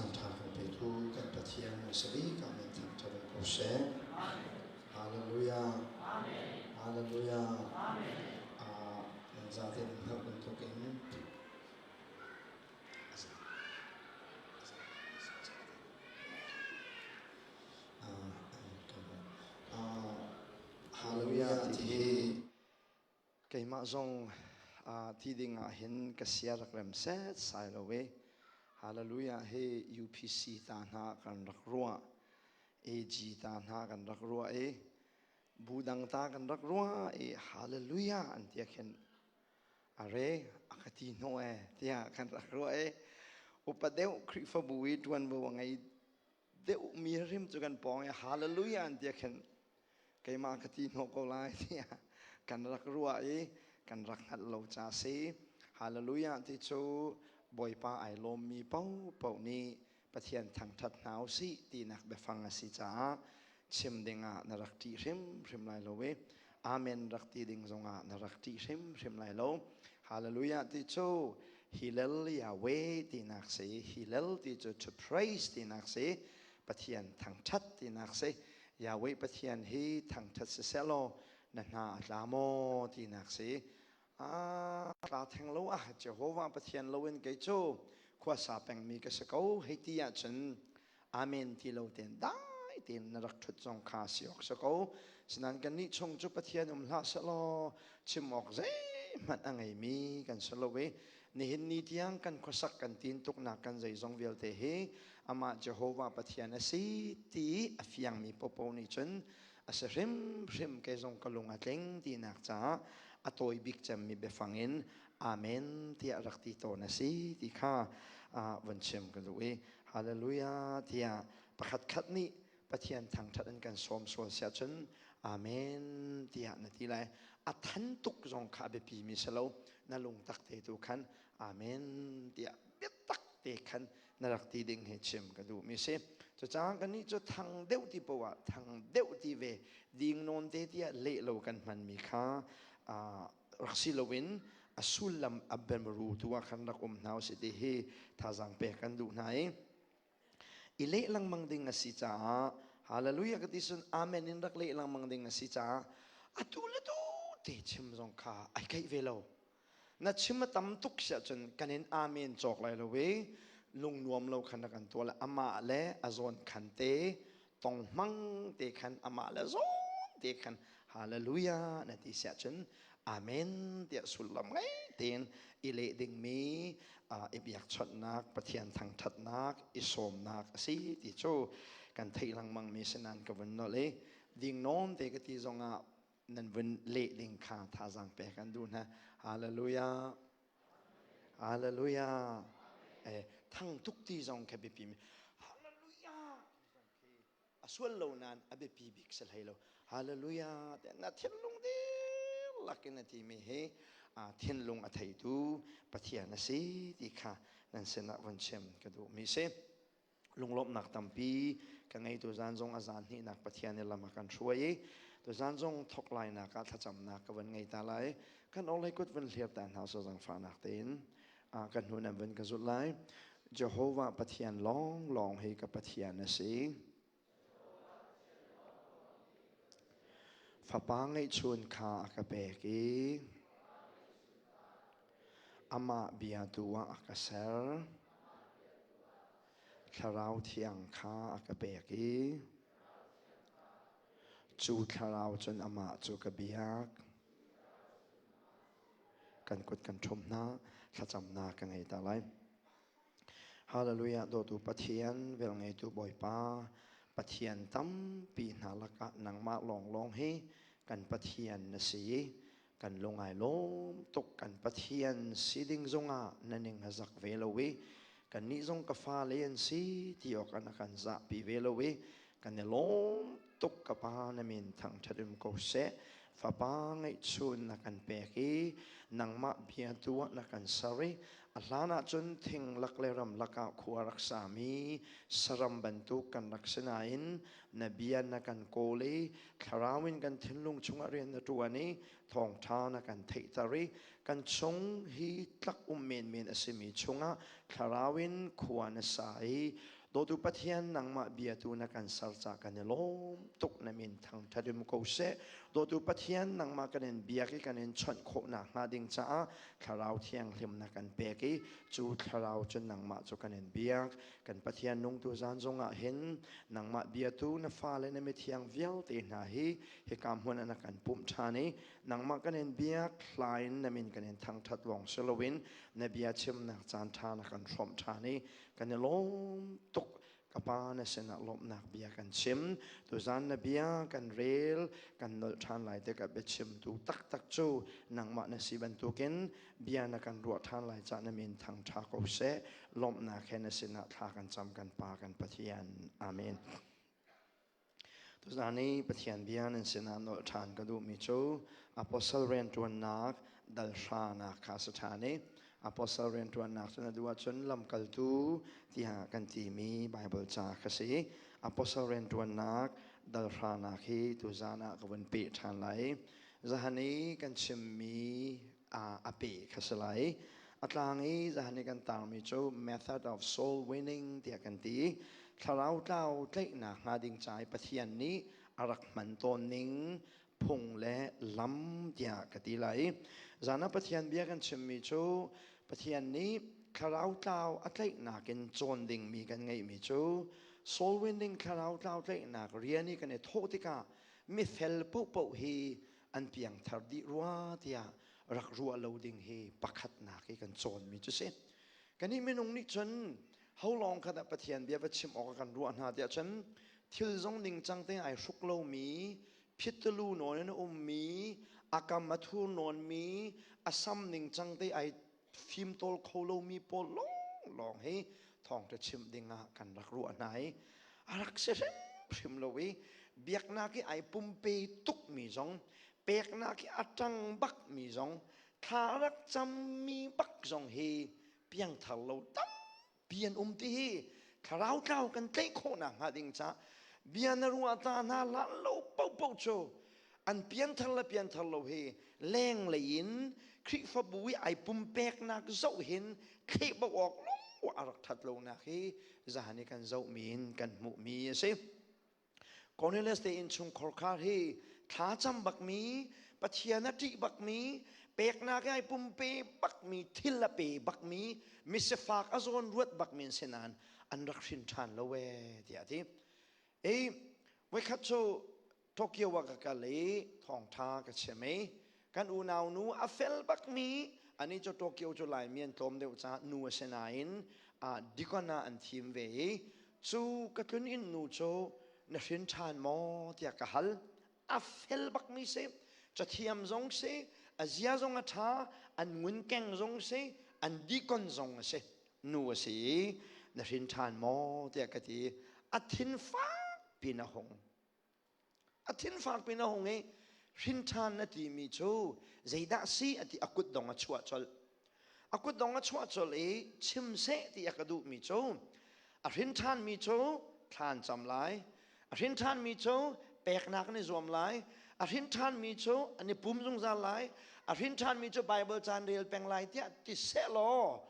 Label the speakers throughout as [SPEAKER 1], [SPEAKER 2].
[SPEAKER 1] Caanṭha kan petu kan Pathian hmasa bik ah min thangṭhat um ko seh. Hallelujah. Hallelujah. Nan zaten hngalh bantukin Hallelujah ti hi keimah zong ti ding ah hin ka sia rak rem set sai lo e. Hallelujah hi UPC ta hna kan rak ruah, AG ta hna kan rak ruah i bu dang ta kan rak ruah i hallelujah an ti khin are a ka ti hnawh e tiah kan rak ruah i upa deuh Khrihfabu i ṭuanvo a ngei deuh mi hrim cu kan pawng i hallelujah an ti khin keimah ka ti hnawh ko lai tiah kan rak ruah i kan rak hngalh lo ca si. Hallelujah ti cu Bawipa ai lawmmi paohpaoh nih Pathian thangṭhat hna usih tinak biafang a si caah chim dingah na rak ṭih hrimhrim lai lo i Amen rak ti ding zongah na rak ṭih hrimhrim lai lo. Hallelujah ti cu Hillel Yahweh tinak si. Hillel ti cu to praise tinak si. Pathian thangṭhat tinak si. Yahweh Pathian hi thangṭhat siseh law na hna a tla maw tinak si. Ah, tla theng lo ah Jehovah Pathian loin kei cu khuasa pengmi ka si ko hei ti ahcun amen ti lo ten dai tein na rak ṭhut zong kha si awk si ko. Sinain kannih chung cu Pathian um hlah sehlaw chim awk zeihmanh a ngeimi kan si lo i nihin ni tiang kan khuasak kan tintuknak kan zeizong vialte hi amah Jehovah Pathian a si ti a fiangmi popo nih cun a si hrimhrim. Kei zong ka lung a tling tinak caah a tawi bik cemmi biafang in amen tiah rak ti tawn a si ti kha vun chim ka duh i hallelujah tiah pakhat khat nih Pathian thangṭhat an kan sawm sual siah cun amen tiah na ti lai. A than tuk zong kha a biapi mi si lo, na lungtak te tu khan amen tiah biatak te khan na rak ti ding hi chim ka duh mi si. Cucaah kannih cu thang deuh ti poah thang deuh ti ve ding nawn te tiah leh lo kan hman mi kha rak si loin a sullam a bemru tu ah khan rak um hna usih ti hi thazaang pek kan duh hna i i leh lengmang ding a si caah hallelujah ka ti cun amen in rak leh lengmang ding a si caah atu le tu te chim zong kha ai keih ve lo. Na chim a tam tuk siah cun kan in amen cawk lai lo i lung nuam lo khan rak kan tuah le amah le a zawn khan te tong hmang te khan amah le zawn te khan hallelujah na ti siah cun amen tiah sullam ngei tein i leh dingmi i biakchawnhnak, Pathian thangṭhatnak, i sawmnak a si ti cu kan theih lengmang mi sinan ka vun nolh i ding nawn te ka ti zongah nan vun leh ding kha thazaang pek an duh hna. Hallelujah, hallelujah. Thang tuk ti zong kha biapi mi hallelujah a sual lo nain a biapi bik si hlei lo. Hallelujah na thinlung dihlak in a timi hi thinlung a theitu Pathian a si ti kha nan sinah vun chim ka duhmi si. Lunglawmhnak tampi ka ngei. Tu zan zong a zan hnihnak Pathian i lam a kan hruai i tu zan zong thok lainak ah thlacamnak ka vun ngei ta lai. Kan orhlei kut vun hlir ta hna so zangfahnak tein kan hnu nan vun ka zulh lai. Jehovah Pathian lawng lawng hi ka Pathian a si. Fapa ngeihchun kha a ka pek i amah bia tu ah a ka ser. Thlarau thiang kha a ka pek i cu thlarau cun amah cu ka biak. Kan kut kan ṭhum hna, thlacamnak ka ngei ta lai. Hallelujah. Dawtu Pathian, velngeitu Bawipa, Pathian tampi hna lakah nangmah lawnglawng hi kan Pathian na si i kan lung ai lawm tuk. Kan Pathian si ding zongah na ning a zak ve lo i kannih zong ka fale an si ti awk an kan zahpi ve lo i kan i lawm tuk. Ka Pa, na min thangṭhat um ko seh. Fapa ngeihchun na kan pek i nangmah bia tu ah na kan ser i a hlan ah cun thing lak le ram lakah khua rak sami saram bantuk kan rak si nain na bia na kan kawl i thlarau in kan thinlung chungah rian na ṭuan i thawngṭha na kan theihter i kan chung hi tlak um menmen a simi chungah thlarau in khua na sa i Dawtu Pathian nangmah bia tu na kan ser ca kan i lawm tuk na min thangṭhat um ko seh. Dawtu Pathian nangmah kan in biak i kan in chawnh khawh nakhnga ding caah Thlarau Thianghlim na kan pek i cu Thlarau cun nangmah cu kan in biak. Kan Pathian nung tu zan zongah hin nangmah biatu na fale na mithiang vialte hna hi hika hmun ah na kan pumh ṭhan i nangmah kan in biak hla in na min kan in thangṭhat lawng si loin na bia chimnak caan ṭha na kan hrawmh ṭhan i Kan i lawm tuk. Ka pa na sinah lawmhnak bia kan chim. Tuzan na bia kan rel, kan nolh ṭhan lai tikah biachimtu taktak cu nangmah na si bantukin bia na kan ruah ṭhan lai cah na min thangṭha ko seh. Lawmhnak he na sinah thla kan cam kan Pa kan Pathian. Amen. Tuzan i Pathian bia nan sinah nolh ṭhan ka duhmi cu apostle rianṭuannak dal hranak kha a si ṭhan i apostle rianṭuannak cu na duh ahcun lamkaltu tiah kan timi Baibal ca kha si. Apostle rianṭuannak dal hranak hi tuzan ah ka vun peh ṭhan lai. Zahan i kan chimmi a pe kha si lai. A tlang i zahan i kan tarmi cu method of soul winning tiah kan ti. Thlarau tlau tlaihnak hnga ding ca i Pathian nih a rak hman tawn ning phung le lam tiah ka ti lai. Zan ah Pathian bia kan chimmi cu Pathian nih thlarau tlau a tlaihnak in cawn dingmi kan ngeihmi cu soul winning thlarau tlau tlaihnak rian i kan i thawh tikah mifel paohpaoh hi an piangthar dih rua tiah rak ruah lo ding hi pakhatnak i kan cawnmi cu si. Kannih minung nih cun ho lawng kha dah Pathian bia va chim awk kan ruah hna tiah cun thil zong ningcang te ai hruk lomi phitulu nawn in a ummi a kam a thur nawnmi a sam ningcang te ai fimtawl kho lomi pawl lawnglawng hi thawngṭha chimh dingah kan rak ruah hna i a rak si hrimhrim lo i biaknak i ai pumpe tukmi zong peknak i a ṭang bakmi zong thla rak cammi bak zong hi piangthar lo tampi an um ti hi thlarau tlau kan tlaih khawhnak hnga ding ca bia na ruah ta hna hlan lo paohpaoh cu an pianthar le pianthar lo hi lenglei in Khrihfabu i ai pumpeknak zoh hin thlehbo awk lung a rak that lonak hi zahan i kan zohmi in kan hmuhmi a si. Cornelius te innchungkhar khar hi thlacam bakmi Pathian a ṭih bakmi peknak i ai pumpe bakmi thil a pe bakmi misifak a zawn ruat bakmi an si nain an rak hrin ṭhan lo ee tiah a ti. Ei voikhat cu Tokyo ah ka kal i thawngṭha ka chim i kan unau nu a fel bakmi ani cu Tokyo cu Laimi an tlawm deuh caah nu a si nain dikon ah an thim ve i cu ka tlun inn nu cu na hrin ṭhan maw tiah ka hal. A fel bakmi si, cathiam zong si, a zia zong a ṭha, an ngunkeng zong si, an dikon zong a si. Nu a si i na hrin ṭhan maw tiah ka ti. A thin fak pin a hung. A thinfak pin a hung i hrinṭhan na timi cu zeidah si a ti a kutdong a chuah colh. A kutdong a chuah colh i chim seh ti a ka duhmi cu a hrinṭhanmi cu thlan cam lai, a hrinṭhanmi cu peknak an i zuam lai, a hrinṭhanmi cu an i pum zungzal lai, a hrinṭhanmi cu Baibal caan rel peng lai tiah ti seh law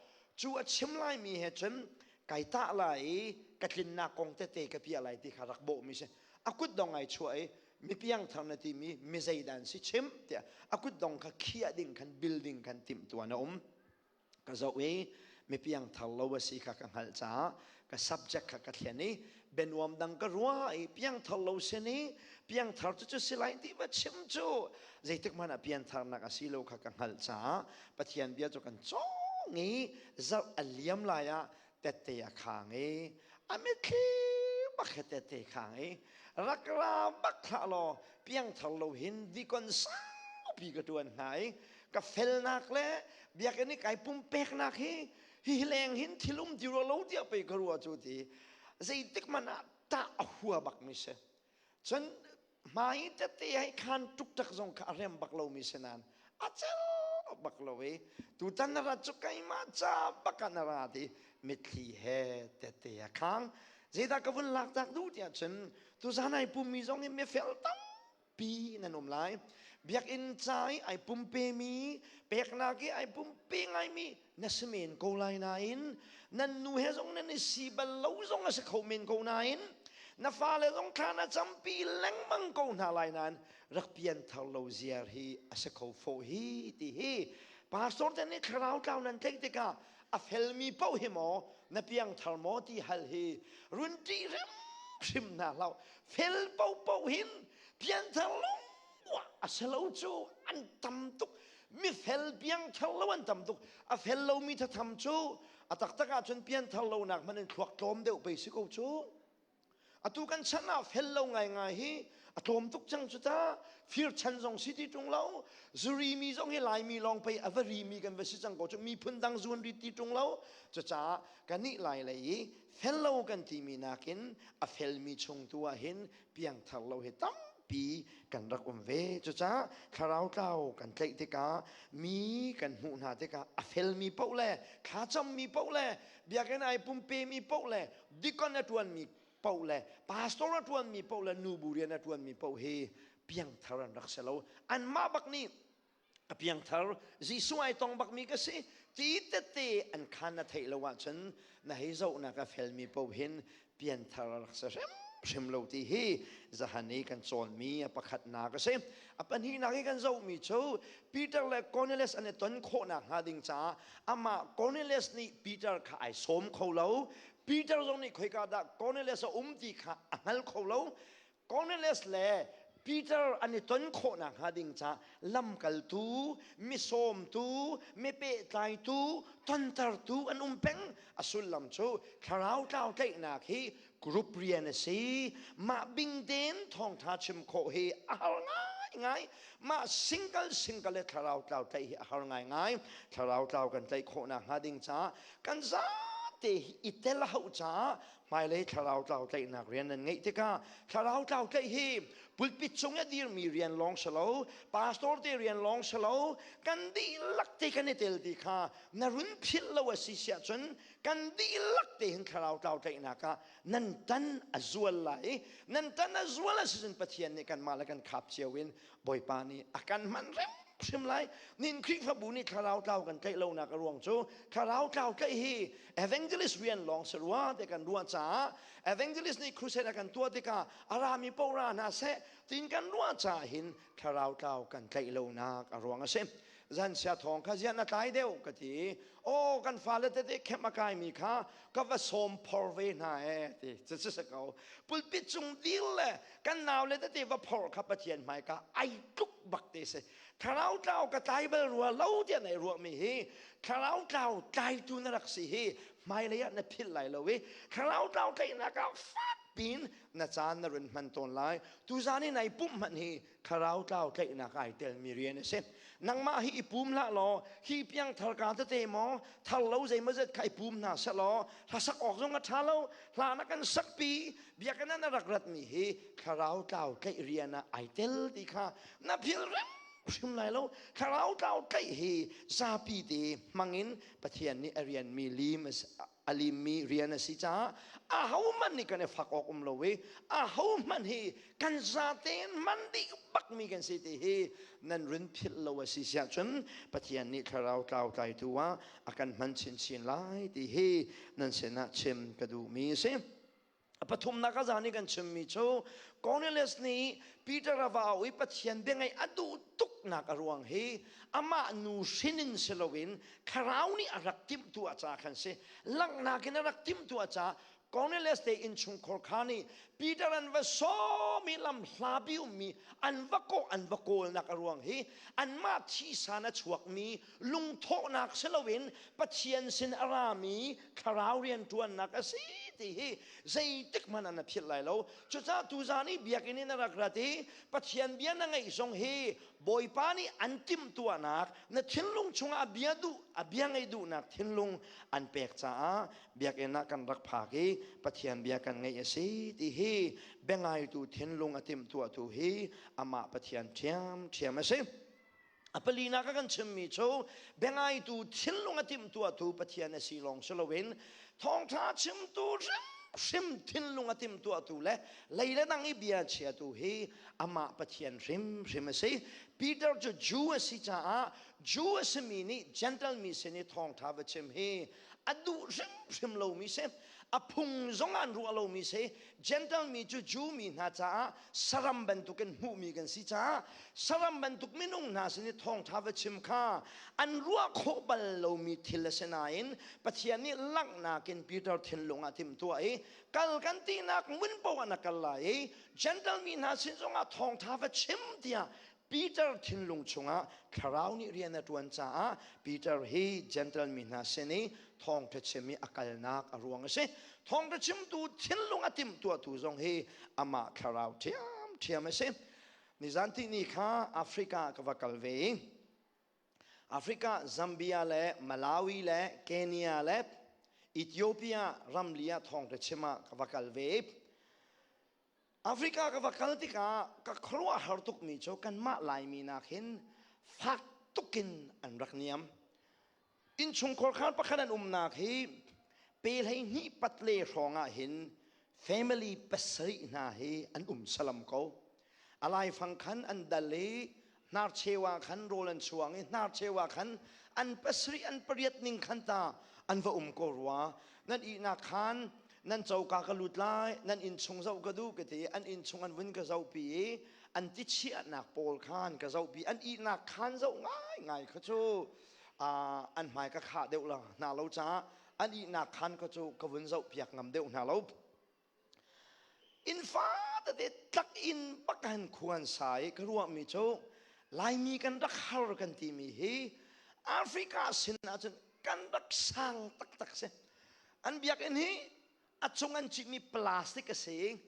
[SPEAKER 1] cu a chim laimi he cun kai tah lai i ka tlinnak kong tete ka piah lai ti kha rak bawhmi si. A kut dong ai chuah i mi piangthar na timi mi zeidan si chim tiah a kut dong kha khiah ding khan building khan timh tuan a um. Ka zoh i mi piangthar lo a si kha ka hngalh caah ka subject kha ka thlen i bianuam dang ka ruah i piangthar lo sin i piangthar cu cu si lai ti va chim cu zeitik hmanh ah piantharnak a si lo kha ka hngalh caah Pathian bia cu kan cawng i zarh a liam lai ah tette a khang i a mitthli bak he tette khang i rak ra bak hlah law piangthar lo hin dikon saupi ka tuan hna i ka felnak le biakinn i kai pumpeknak hi hi leng hin thil um ti rua lo tiah pei ka rua cu ti zeitik man ah tah a hua bak mi si cun. Hmai tete hei khan ṭukṭak zong kha a rem bak lomi si nain a cel bak lo i tutan na rat cu keimah ca bak ah na ra ti mitthli he tete a khang. Zeidah ka vun laktak duh tiah cun tuzan ai pummi zong hi mifel tampi nan um lai. Biakinn ca i ai pumpemi, peknak i ai pumpe ngaimi na si men ko lai nain nan nu he zong nan i si bal lo zong a si kho men ko nain na fale zong thla na campi lengmang ko hna lai nain rak pian thar lo ziar hi a si kho fo hi ti hi pastor te nih thlarau tlau nan tlaih tikah a felmi paoh hi maw na piang thar maw ti hal hi run ṭih hrimhrim hna hlah fel paohpaoh hin pianthar lo a si lo cu an tam tuk mifel piangthar lo an tam tuk a fel lomi thatham cu a taktak ahcun pianthar lonak hmanh in thluak tlawm deuh pei si ko cu atu kan chan ah fel lo ngaingai hi a tlawm tuk cang cu ta fir chan zong si ti ṭung lo zuri mi zong hi laimi lawng pei a va ri mi kan va si cang ko cu miphun dang zuan ri ti ṭung lo cucaah kannih lai lei i fel lo kan timi nakin a felmi chung tu ah hin piangthar lo hi tampi kan rak um ve. Cucaah thlarau tlau kan tlaih tikah mi kan hmuh hna tikah a felmi paoh le thlacammi paoh le biakinn ai pumpemi paoh le dikon a ṭuanmi paoh le pastor a ṭuanmi paoh le nubu rian a ṭuanmi paoh hi piangthar an rak si lo. Anmah bak nih a piangthar Jesuh ai tong bakmi ka si ti tete an khan na theih lo ahcun na hei zohnak a felmi paoh hin pianthar a rak si hrimhrim lo ti hi zahan i kan cawnmi a pakhatnak a si. A pahnihnak i kan zohmi cu Peter le Cornelius an i ton khawhnak hnga ding caah amah Cornelius nih Peter kha ai sawm kho lo. Peter zong nih khoika dah Cornelius a um ti kha a hngal kho lo. Cornelius le Peter an i ton khawh nakhnga ding ca lamkaltu, misawmtu, mi pehtlaitu, tontertu an um peng. A sullam cu thlarau tlau tlaihnak hi group rian a si. Mah bing tein thawngtha chim khawh hi a har ngaingai. Mah single single le thlarau tlau tlaih hi a har ngaingai. Thlarau tlau kan tlaih khawh nakhnga ding caah kan zate hi i tel a hauh caah hmailei thlarau tlau tlaihnak rian nan ngeih tikah thlarau tlau tlaih hi pulpit cung i a dirmi rian lawng si lo pastor te rian lawng si lo kan dihlak te kan i tel ti kha na run philh lo a si siah cun kan dihlak te hin thlarau tlau tlaihnak ah nan tan a zual lai nan tan a zual a si cun Pathian nih kanmah le kan khap cio in Bawipa nih a kan hman rem hrim lai nin Khrihfabu nih thlarau tlau kan tlaih lonak a ruang cu thlarau tlau tlaih hi evangelist rian lawng si rua te kan ruah caah evangelist nih crusade a kan tuah tikah a rami paoh ra hna seh tin kan ruah caah hin thlarau tlau kan tlaih lonak a ruang a si zan sia thawng kha zian a tlai deuh ka ti aw kan fale tete khem a kaimi kha ka va sawm phor ve hna e ti cu si ko pulpit cung dir le kan nau le tete va phor kha Pathian hmaika ai tluk bak te si thlarau tlau ka tlai bal rua lo tiah nai ruahmi hi thlarau tlau tlaitu na rak si hi hmailei ah na philh lai lo i thlarau tlau tlaihnak ah fak pin na caan na run hman tawn lai tuzan i nai pumh hmanh hi thlarau tlau tlaihnak ai telmi rian a si nangmah hi i pum hlah law hi piang thar ka tete maw thar lo zeimawzet kha i pum hna seh law hlasak awk zong a ṭha lo hla na kan sakpi biakinn ah na rak ratmi hi thlarau tlau tlaih rian ah ai tel ti kha na phil hrim lai lo thlarau tlau tlaih hi zapi te hmangin Pathian nih a rianmi lim a limmi rian a si caah ahohmanh nih kan i fak awk um lo i ahohmanh hi kan zatein hman dih bakmi kan si ti hi nan run philh lo a si siah cun Pathian nih thlarau tlau tlaitu ah a kan hman chinchin lai ti hi nan sinah chim ka duhmi a si. A pathumnak a zan i kan chimmi cu Cornelius nih Peter a va au i Pathian bia ngaih a duh tuknak a ruang hi amah nu hrin in si loin thlarau nih a rak timhtuah caah khan si. Langhnak in a rak timhtuah caah Cornelius te innchungkhar kha nih Peter an va sawm i lam hlapi ummi an va kawh an va kawlnak a ruang hi anmah thisan a chuakmi lungthawhnak si loin Pathian sin a rami thlarau rianṭuannak a si. ti hi zeitik hmanh ah na philh lai lo. Cucaah tuzaan i biakinn in na rak rat i Pathian bia na ngaih zong hi Bawipa nih an timhtuahnak na thinlung chungah a bia duh a bia ngaih duhnak thinlung an pek caah biakinn ah kan rak phak i Pathian bia kan ngaih a si ti hi biangaitu thinlung a timhtuahtu hi amah Pathian ṭhiamṭhiam a si. A palinak a kan chimmi cu biangaitu thinlung a timhtuahtu Pathian a si lawng si loin thawngṭha chimtu hrimhrim thinlung a timhtuahtu le lei le dang i bia chiatu hi amah Pathian hrimhrim a si. Peter cu Jew a si caah Jew a simi nih Gentile mi sin i thawngṭha va chim hi a duh hrimhrim lomi si. A phung zong an ruah lomi si. Gentile mi cu Jew mi hna caah saram bantukin hmuhmi kan si caah saram bantuk minung hna sin i thawngṭha va chim kha an ruah khawh bal lomi thil a si nain Pathian nih langhnak in Peter thinlung ah timhtuah i kal kan tinak hmun paoh ah na kal lai i Gentile mi hna sin zongah thawngṭha va chim tiah Peter thinlung chungah thlarau nih rian a ṭuan caah Peter hi Gentile mi hna sin i thawngṭha chim i a kalnak a ruang a si. Thawngṭha chimtu thinlung a timhtuahtu zong hi amah thlarau ṭhiamṭhiam a si. Nizan tihni kha Africa ka va kal ve i Africa, Zambia le Malawi le Kenya le Ethiopia ramli ah thawngṭha chim ah ka va kal ve i Africa ka va kal tikah ka khuaruahhar tukmi cu kanmah Laimi nak hin fak tukin an rak niam. Innchungkhar khan pakhat an umnak hi pe 12 pat le hrawng ah hin family pasarih hna hi an um salam ko. A laifang khan an dal i hnarcheu ah khan rawl an chuang i hnarcheu ah khan an pasarih an pariat ning khan ta an va um ko rua. Nan ihnak khan nan coka ka lut lai nan inn chung zoh ka duh ka ti an inn chung an vun ka zohpi i an ti chiahnak pawl khan ka zohpi an ihnak khan zoh ngai ngai kha cu an hmai ka khah deuh la hna lo caah an ihnak khan kha cu ka vun zoh piak ngam deuh hna lo inn fa tete tlak in bak han khuan sa i ka ruahmi cu Laimi kan rak har kan timi hi Africa sin ahcun kan rak sang taktak si An biakinn hi a cung an cihmi plastic a si.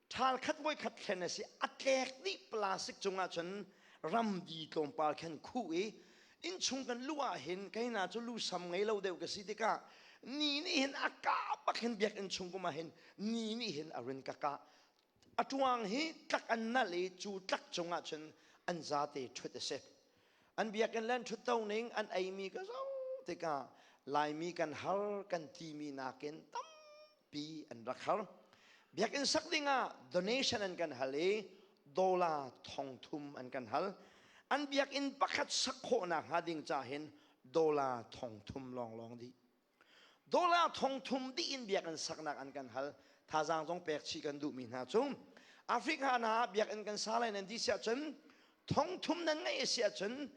[SPEAKER 1] Ṭhal khat voi khat thlen a si. A tlek dih plastic cungah cun ramdi tlawmpal khan khuh i innchung kan luh ah hin keina cu lusam ngei lo deuh ka si tikah ni nih hin a kah bak hin biakinn chung kum ah hin ni nih hin a rin ka kah. A ṭuang hi tlak an nalh i cu tlak cungah cun an zate ṭhut a si. An biakinn le an ṭhutto ning an eimi ka zoh tikah Laimi kan har kan timi nakin tampi an rak har. Biakinn sak dingah donation an kan hal i dollar 3000 an kan hal. An biakinn pakhat sak khawhnak hnga ding ca hin dollar 3000 lawnglawng dih. Dollar 3000 dih in biakinn saknak an kan hal. Thazaang zong pek chih kan duhmi hna cu Africa hna ah biakinn kan sa lai nan ti siah cun 3000 nan ngeih a si ahcun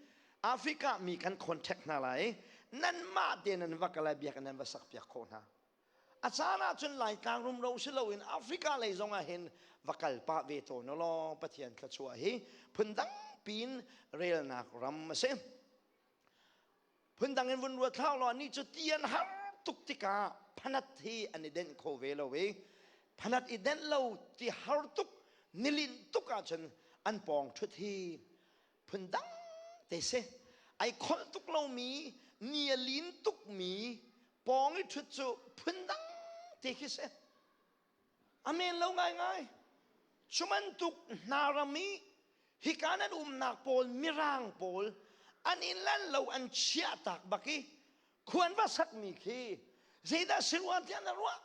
[SPEAKER 1] Africa mi kan contact hna lai nanmah te nan va kal lai biakinn nan va sak piak khawh hna. A caan ahcun Laitlang rumro si loin Africa lei zong ah hin va kal pah ve tawn law Pathian thluachuah hi phundang piin relnak ram a si. Phundang in vun ruat hlah law anih cu ti an har tuk tikah phanat hi an i denh kho ve lo i phanat i denh lo ti har tuk nilinh tuk ahcun an pawng ṭhut hi phundang te si. Ai kholh tuk lomi ni a lin tukmi pawng i ṭhut cu phundang te khi si. A men lo ngaingai. Cu bantuk hna ram i hika nan umnak pawl mirang pawl an in lan lo an chiah tak bak i khuan va sakmi khi zeidah si rua tiah na ruah?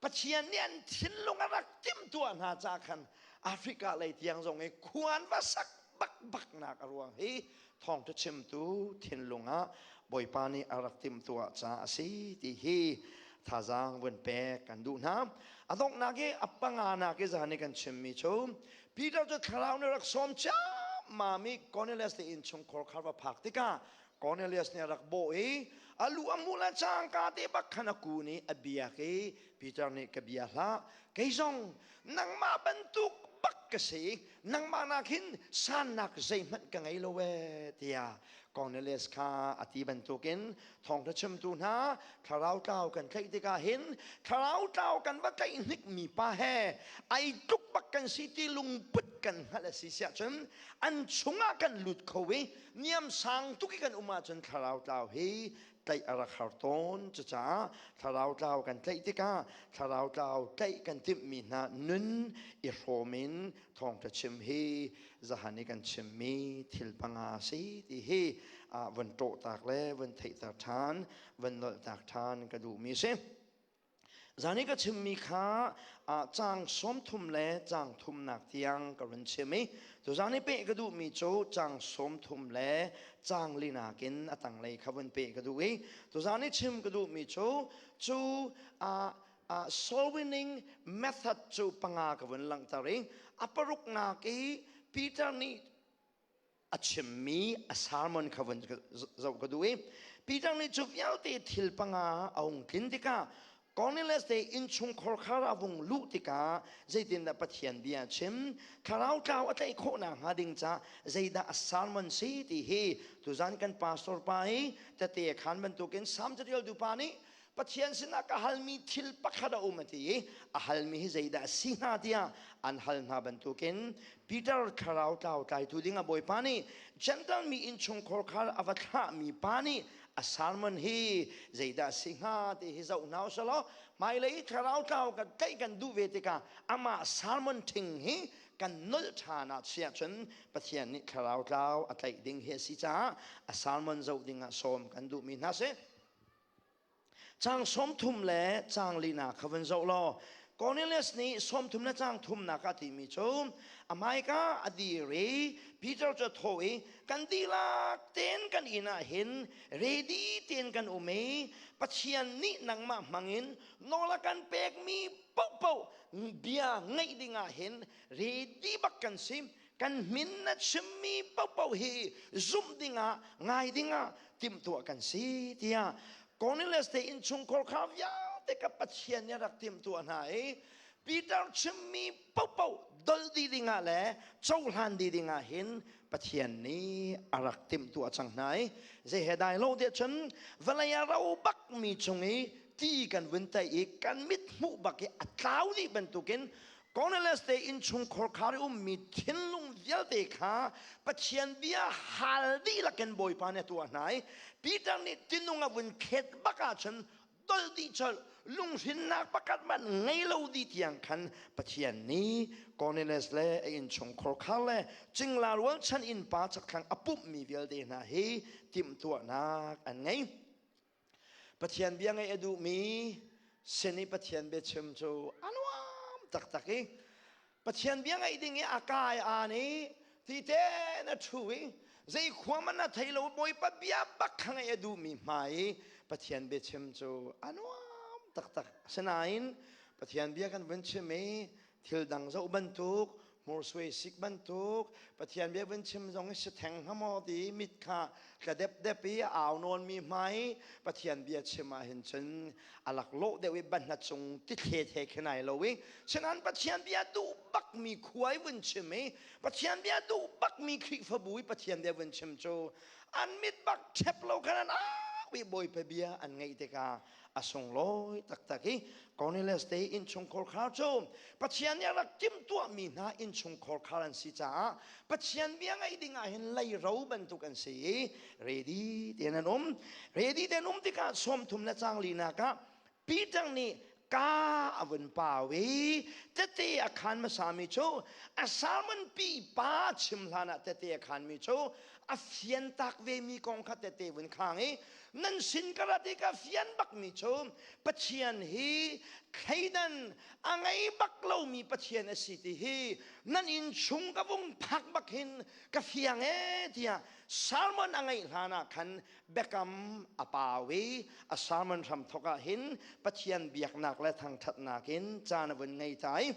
[SPEAKER 1] Pathian nih an thinlung a rak timhtuah hna ca khan Africa lei tiang zong i khuan va sak bak bak nak a ruang hi thawngtha chimtu thinlung ah Bawipa nih a rak timhtuah caah a si ti hi thazaang vun pek kan duh hna. A donghnak i a panganak i zan i kan chimmi cu Peter cu thlarau nih rak sawm ciammam i Cornelius te innchungkhar kha va phak tikah Cornelius nih a rak bawh i a lu a hmuh le cangka te bak khan a kun i a biak i Peter nih ka bia hlah kei zong nangmah bantuk bak ka si nangmah nak hin sannak zeihmanh ka ngei lo ee tiah. Cornelius kha a ti bantukin thawngtha chimtu hna thlarau tlau kan tlaih tikah hin thlarau tlau kan va tlaih hnik mi pa he ai tluk bak kan si ti lungput kan hngalh a si siah cun an chungah kan lut kho i niam sang tuk i kan um ahcun thlarau tlau hi tlaih a rak har tawn. Cucaah thlarau tlau kan tlaih tikah thlarau tlau tlaih kan timhmi hna nun i hrawm in thawngtha chim hi zahan i kan chimmi thil panga si ti hi von ṭawhtak le von theihter ṭhan, von nolhtak ṭhan ka duhmi si. Zan i ka chimmi kha caang 30 le caang thumnak tiang ka run chim i tuzan i peh ka duhmi cu caang 30 le caang linak in a tanglei kha vun peh ka duh i tuzan i chim ka duhmi cu cu soul winning method cu panga ka vun langhter i a paruknak i Peter nih a chimmi a sermon kha vun zoh ka duh i Peter nih cu vialte thil panga a hung tlin tikah Cornelius te innchungkhar khar a vung luh tikah zeitindah Pathian bia a chim, thlarau tlau a tlaih khawhnak hnga ding ca zeidah a sermon si ti hi tuzan kan pastor pa i tete khan bantukin Salm catialtu pa nih Pathian sinah ka halmi thil pakhat a um a ti i a halmi hi zeidah a si hnga tiah an hal hna bantukin Peter thlarau tlau tlaitu ding a bawipa nih Gentle mi innchungkhar khar a va thlahmi pa nih a sermon hi zeidah a si hnga ti hi zoh hna usalaw hmailei thlarau tlau kan tlaih kan duh ve tikah amah sermon thing hi kan nolh ṭhan ah chiah cun Pathian nih thlarau tlau a tlaih ding hi a si caah a sermon zoh ding ah sawm kan duhmi hna si. Caang 30 le caang linak kha vun zoh law Cornelius nih 30 le caang thumnak a timi cu a hmaika a dir i Peter cu a thawh i kan dihlak tein kan inn ah hin ready tein kan um i Pathian nih nangmah hmangin nawl a kan pekmi paohpaoh bia ngaih ding ah hin ready bak kan si. Kan min na chimmi paohpaoh hi zumh dingah ngai dingah timhtuah kan si tiah Cornelius te innchungkhar kha vialte ka Pathian nih a rak timhtuah hna i Peter chimmi paohpaoh dol dih dingah le cohlan dih dingah hin Pathian nih a rak timhtuah cang hna i zei he dai lo tiah cun vawlei a ro bakmi chung i ti kan vun tai i kan mit hmuh bak i a tlau dih bantukin Cornelius te innchungkhar khar i ummi thinlung vialte kha Pathian bia hal dihlak in Bawipa nih a tuah hna i Peter nih tinung a vun khet bak ahcun dolh dih colh, lunghrinnak pakhat hmanh ngei lo dih tiang khan Pathian nih Cornelius le a innchungkhar khar le cingla rualchan innpa chakthlang a pumhmi vialte hna hi timhtuahnak an ngei. Pathian bia ngaih a duhmi sin i Pathian biachim cu a nuam taktak i Pathian bia ngaih ding i a kai aan i tite na ṭhu i zei khua man na thei lo, Bawipa bia bak kha ngaih a duhmi hmai i Pathian biachim cu a nuam taktak. Asinain Pathian bia kan vun chim i thil dang zoh bantuk, hmursuai sik bantuk, Pathian bia vun chim zong i si theng hnga maw ti mit kha tla depdep i a au nawnmi hmai Pathian bia chim ah hin cun a laklawh deuh i banhla cung tithlet he khin ai lo i sinain Pathian bia duh bakmi khua i vun chim i Pathian bia duh bakmi Khrihfabu i Pathian bia vun chim cu an mit bak ṭhep lo khan an au i Bawipa bia an ngaih tikah a sunglawi taktak i Cornelius te innchungkhar khar cu Pathian nih a rak timhtuahmi hna innchungkhar khar an si caah Pathian bia ngaih ding ah hin leiro bantuk an si i ready tein an um. Ready tein um tikah 30 le caang linak ah Peter nih ka a vun pau i tete a khaan hmasami cu a sermon pi pa chim hlan ah tete a khaanmi cu a fian tak vemi kong kha tete vun khang i nan sin ka rat i ka fian bakmi cu Pathian hi thleidan a ngei bak lomi Pathian a si ti hi nan inn chung ka vung phak bak hin ka fiang e tiah sermon a ngeih hlan ah khan biakam a pau i a sermon hram thok ah hin Pathian biaknak le thangthatnak in caan a vun ngei ta i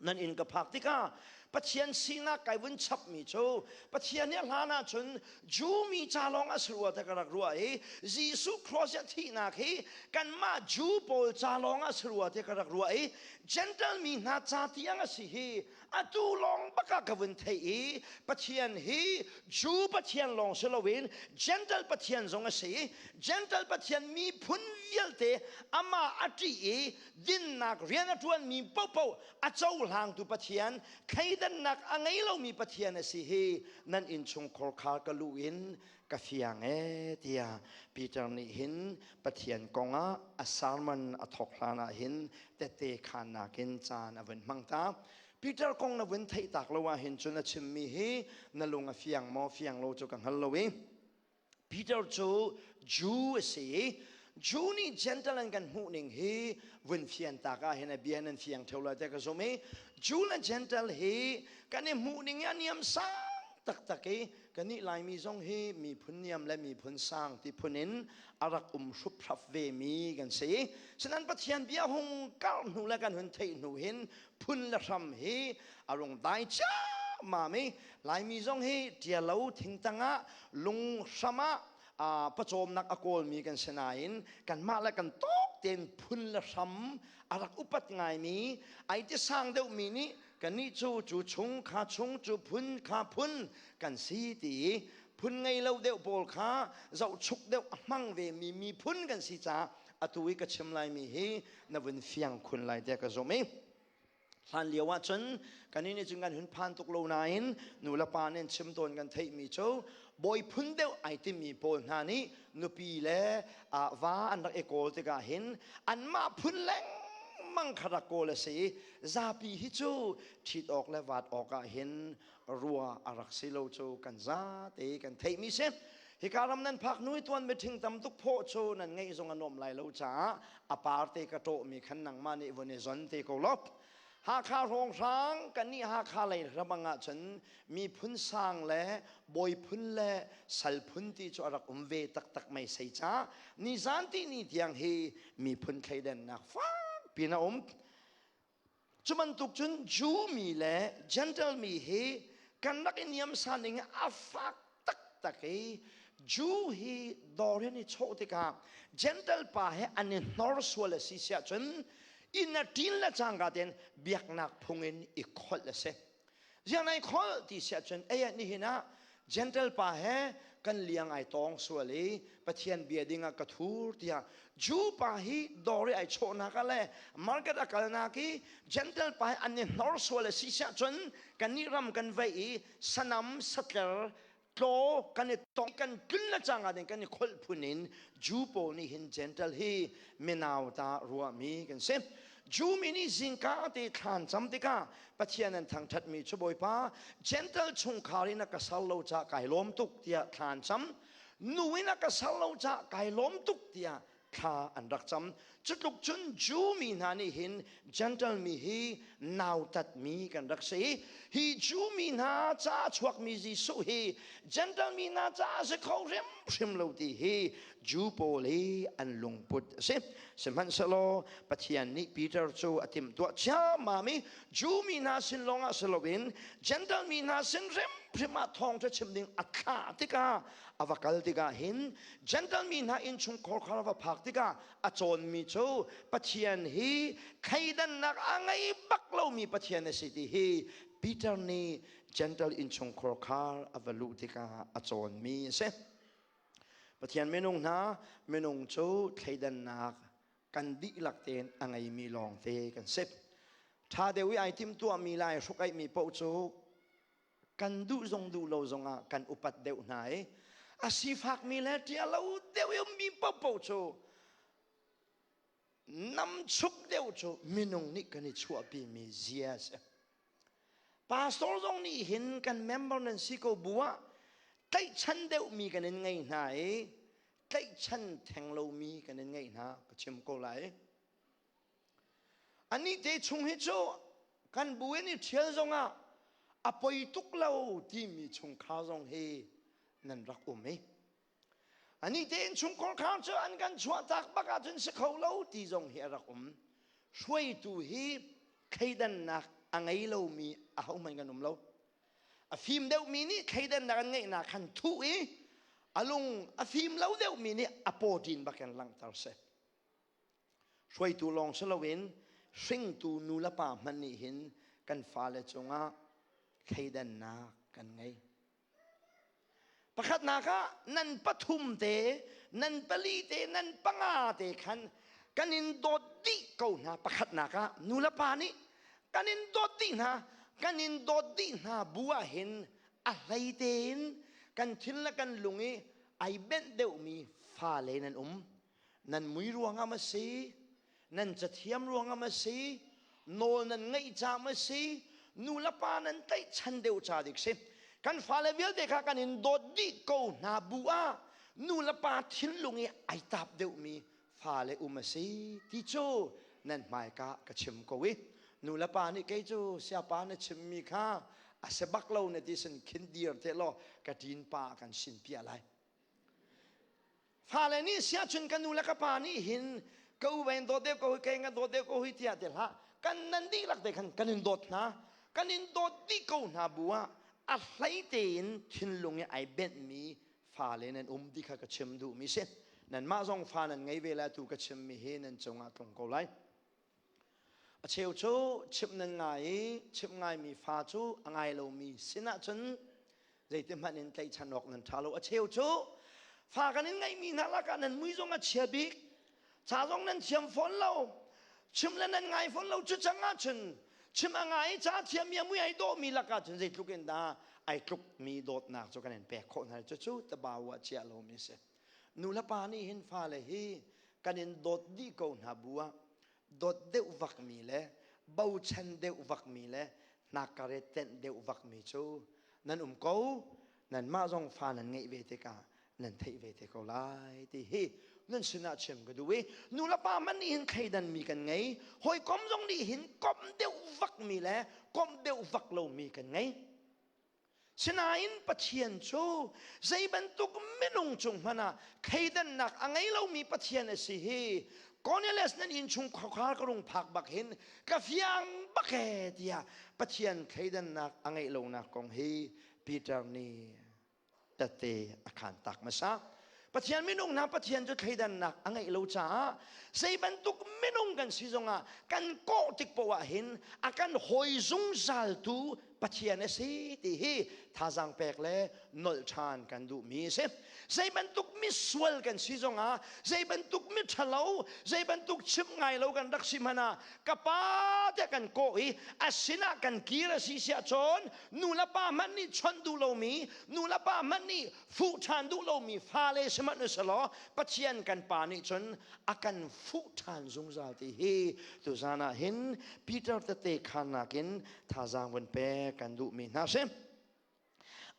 [SPEAKER 1] nan inn ka phak tikah. Pathian sinak kai vun chapmi cu Pathian nih hlan ahcun Jew mi ca lawng a si rua te ka rak ruah i Jesuh cross i thihnak hi kanmah Jew pawl ca lawng a si rua te ka rak ruah i Gentle mi hna ca tiang a si hi atu lawng bak ah ka vun theih i Pathian hi Jew Pathian lawng si loin Gentle Pathian zong a si i Gentle Pathian miphun vialte amah a ṭih i dinnak rian a ṭuanmi paohpaoh a cohlangtu Pathian, thleidannak a ngei lomi Pathian a si hi nan innchungkhar kha ka luh in ka fiang e tiah Peter nih hin Pathian kongah a sermon a thawk hlan ah hin tette khannak in caan a vun hmang ta. Peter kong na vun theih tak lo ah hin cun a chimmi hi na lung a fiang maw fiang lo cu ka hngal lo i Peter cu Jew a si i Jew nih Gentile an kan hmuh ning hi vun fian tak ah hin a bia nan fiang theo lai te ka zum i Jew le Gentile hi kan i hmuh ning hi a niam sang taktak i kannih Laimi zong hi miphun niam le miphun sang ti phun in a rak um hruphrap ve mi kan si. Sinan Pathian bia hung kar hnu le kan hun theih hnu hin phun le hram hi a rung dai ciammam i Laimi zong hi ṭialo thingtang ah lung hram ah pawcawmnak a kawlmi kan si nain kanmah le kan tawk tein phun le hram a rak upat ngaimi ai ti sang deuhmi nih kannih cu cu chung kha chung cu phun kha phun kan si ti i phun ngei lo deuh pawl kha zohchuk deuh a hmang ve mi miphun kan si caah atu i ka chim laimi hi na vun fiang khun lai tiah ka zumh i hlan lio ah cun kan nih cun kan hun phan tuk lo nain nu le pa nih chim tawn kan theihmi cu bawi phun deuh ai timi pawl hna nih nupi le va an rak i kawl tikah hin anmah phun lengmang kha rak kawl a si i zapi hi cu ṭhit awk le vat awk ah hin rua a rak si lo cu kan zate kan theihmi si. Hika ram nan phak hnu i tuan mithing tam tuk phawh cu nan ngeih zong a nuam lai lo caah a parte ka ṭawhmi khan nangmah nih vun i zon te ko law. Hakha hrawnghrang kannih Hakha lei ramang ah cun miphun sang le bawi phun le sal phun ti cu a rak um ve taktak mei sei ca nizan ti ni tiang hi miphun thleidannak fak pin a um. Cu bantuk cun Jew mi le Gentile mi hi kan rak i niamsan ning a fak taktak i Jew hi dawr in i chawh tikah Gentile pa he an i hnor sual a si siah cun inn a ṭin le cangka tein biaknak phung in i kholh a si. Ziang nai kholh ti siah cun ei ah nihin ah Gentle pa he kan liang ai tawng sual i Pathian bia ding ah ka thur tiah Jew pa hi dawr i ai chawhnak ah le market a kalnak i Gentle pa hi an i hnor sual a si siah cun kannih ram kan vei i sanam satler tlaw kan i tong kan tlun le cang ah kan i kholh phun in Jew pawl nih hin Gentile hi minau ta ruahmi kan si. Jew mi nih zingka te thlan cam tikah Pathian an thangṭhatmi cu Bawipa Gentile chungkhar in a ka sal lo ca kai lawm tuk tiah thlan cam nu in a ka sal lo ca kai lawm tuk tiah thla an rak cam. Cutluk cun Jew mi hna nih hin Gentile mi hi nautatmi kan rak si. Hi Jew mi hna ca chuakmi Jesuh hi Gentile mi hna ca a si kho hrimhrim lo ti hi Jew pawl hi an lungput a si. Sihmanhsehlaw Pathian nih Peter cu a timhtuah ciammam i Jew mi hna sin lawngah si loin Gentile mi hna sin hrimhrim ah thawngṭha chim ding a thlah tikah a va kal tikah hin Gentile mi hna innchungkhar kha a va phak tikah a cawnmi cu Pathian hi thleidannak a ngei bak lomi Pathian a si ti hi Peter nih Gentile innchungkhar khar a va luh tikah a cawnmi a si. Pathian minung hna minung cu thleidannak kan dihlak tein a ngeimi lawngte kan si. Ṭha deuh i ai timhtuahmi lai hrukaihmi paoh cu kan duh zong duh lo zongah kan upat deuh hna i a sifakmi le ṭialo deuh i ummi paohpaoh cu namchuk deuh cu minung nih kan i chuahpimi zia a si. Pastor zong nih hin kan member nan si ko bu ah tlaihchan deuhmi kan in ngei hna i tlaihchan theng lomi kan in ngeih hna ka chim ko lai. Anih te chung hi cu kan bu in i ṭhial zongah a poi tuk lo timi chungkhar zong hi nan rak um i anih te in chungkhar khar cu an kan chuahtak bak ahcun si kho lo ti zong hi a rak um. Hruaitu hi thleidannak. a ngei lomi ahohmanh kan um lo. A fim deuhmi nih thleidannak an ngeihnak khan thuh i a lung a fim lo deuhmi nih a pawṭin bakin langhter si. Hruaitu lawng si loin hringtu nu le pa hmanh nih hin kan fale cungah thleidannak kan ngei. Pakhatnak ah nan pathum te, nan pali te, nan panga te khan kan in dawt dih ko hna. Pakhatnak ah nu le pa nih kan in dawt dih hna, kan in dawt dih hna bu ah hin a hlei tein kan thin le kan lung i ai benh deuhmi fale nan um. Nan mui ruangah ma si, nan cathiam ruangah ma si, nawl nan ngeih ca ma si, nu le pa nan tlaihchan deuh ca dik si. Kan fale vialte kha kan in dawt dih ko hna bu ah nu le pa thinlung i ai tap deuhmi fale um a si ti cu nan hmaika ka chim ko i nu le pa nih kei cu siapa na chimmi kha a si bak lo na ti sin khin dir te law ka ṭin pa kan sin piah lai. Fale nih siahcun ka nu le ka pa nih hin ka u in dawt deuh ko hi kei nga dawt deuh ko hi tiah ti hlah. Kan nan dihlak te khan kan in dawt hna. Kan in dawt dih ko hna bu ah a hlei tein thinlung i ai benhmi fale nan um ti kha ka chim duhmi si. Nanmah zong fa nan ngei ve lai tu ka chimmi hi nan cungah tlung ko lai. A cheu cu chimh nan ngai i chimh ngaimi fa cu a ngai lomi sinah cun zeitihmanh in tlaihchan awk nan ṭha lo. A cheu cu fa kan in ngeihmi hna lakah nan mui zong a chia bik, ca zong nan thiam fawn lo, chim le nan ngai fawn lo. Cu cang ahcun chim a ngai i ca thiammi a mui ai dawhmi lakah cun zeitluk in dah ai tlukmi dawtnak cu kan in pek khawh hna. Cucu tabau ah chiah lomi a si. Nu le pa nih hin fale hi kan in dawt dih ko hna bu ah dawt deuh vakmi le bochan deuh vakmi le hnakkare tenh deuh vakmi cu nan um ko. Nanmah zong fa nan ngeih ve tikah nan theih ve te ko lai ti hi nan sinah chim ka duh i nu le pa man nih hin thleidan mi kan ngei, hawikom zong nih hin komh deuh vakmi le komh deuh vak lomi kan ngei. Sinain Pathian cu zei bantuk minung cung hmanh ah thleidannak a ngei lomi Pathian a si hi Cornelius nan innchung khuakhar ka rung phak bak hin ka fiang bak e tiah Pathian thleidannak a ngeih lonak kong hi Peter nih tette a khan tak hmasa. Pathian minung hna Pathian cu thleidannak a ngeih lo caah zei bantuk minung kan si zongah kan kawh tik poah hin a kan hawi zungzaltu Pathian a si ti hi thazaang pek le nolh ṭhan kan duhmi a si. Zei bantuk misual kan si zongah, zei bantuk miṭhalo, zei bantuk chimh ngai lo kan rak si hmanh ah ka pa tiah kan kawh i a sinah kan kir a si siah cun nu le pa hmanh nih chawnh duh lomi, nu le pa hmanh nih fuh ṭhan duh lomi fale sihmanh usalaw Pathian kan pa nih cun a kan fuh ṭhan zungzal ti hi tuzan ah hin Peter tete khannak in thazaang vun pek kan duhmi hna si.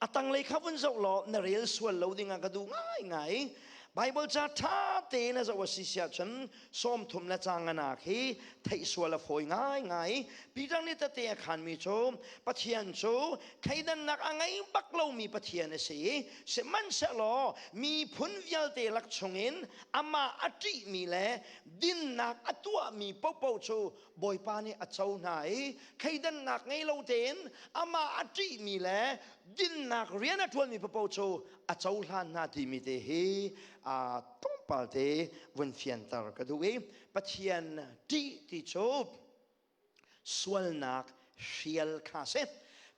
[SPEAKER 1] A tanglei kha vun zoh law na rel sual lo dingah ka duh ngaingai. Bible ca ṭha tein a zoh a si siah cun 30 le caang anak hi theih sual a fawi ngaingai. Peter nih tete a khanmi cu Pathian cu thleidannak a ngei bak lomi Pathian a si i sihmanhsehlaw miphun vialte lak chungin amah a ṭihmi le dinnak a tuahmi paohpaoh cu Bawipa nih a co hna i thleidannak ngei lo tein amah a ṭihmi le dinnak rian a ṭuanmi paohpaoh cu a cohlan hna timi te hi tlawmpal te vun fianter ka duh i Pathian ṭih ti cu sualnak hrial kha si.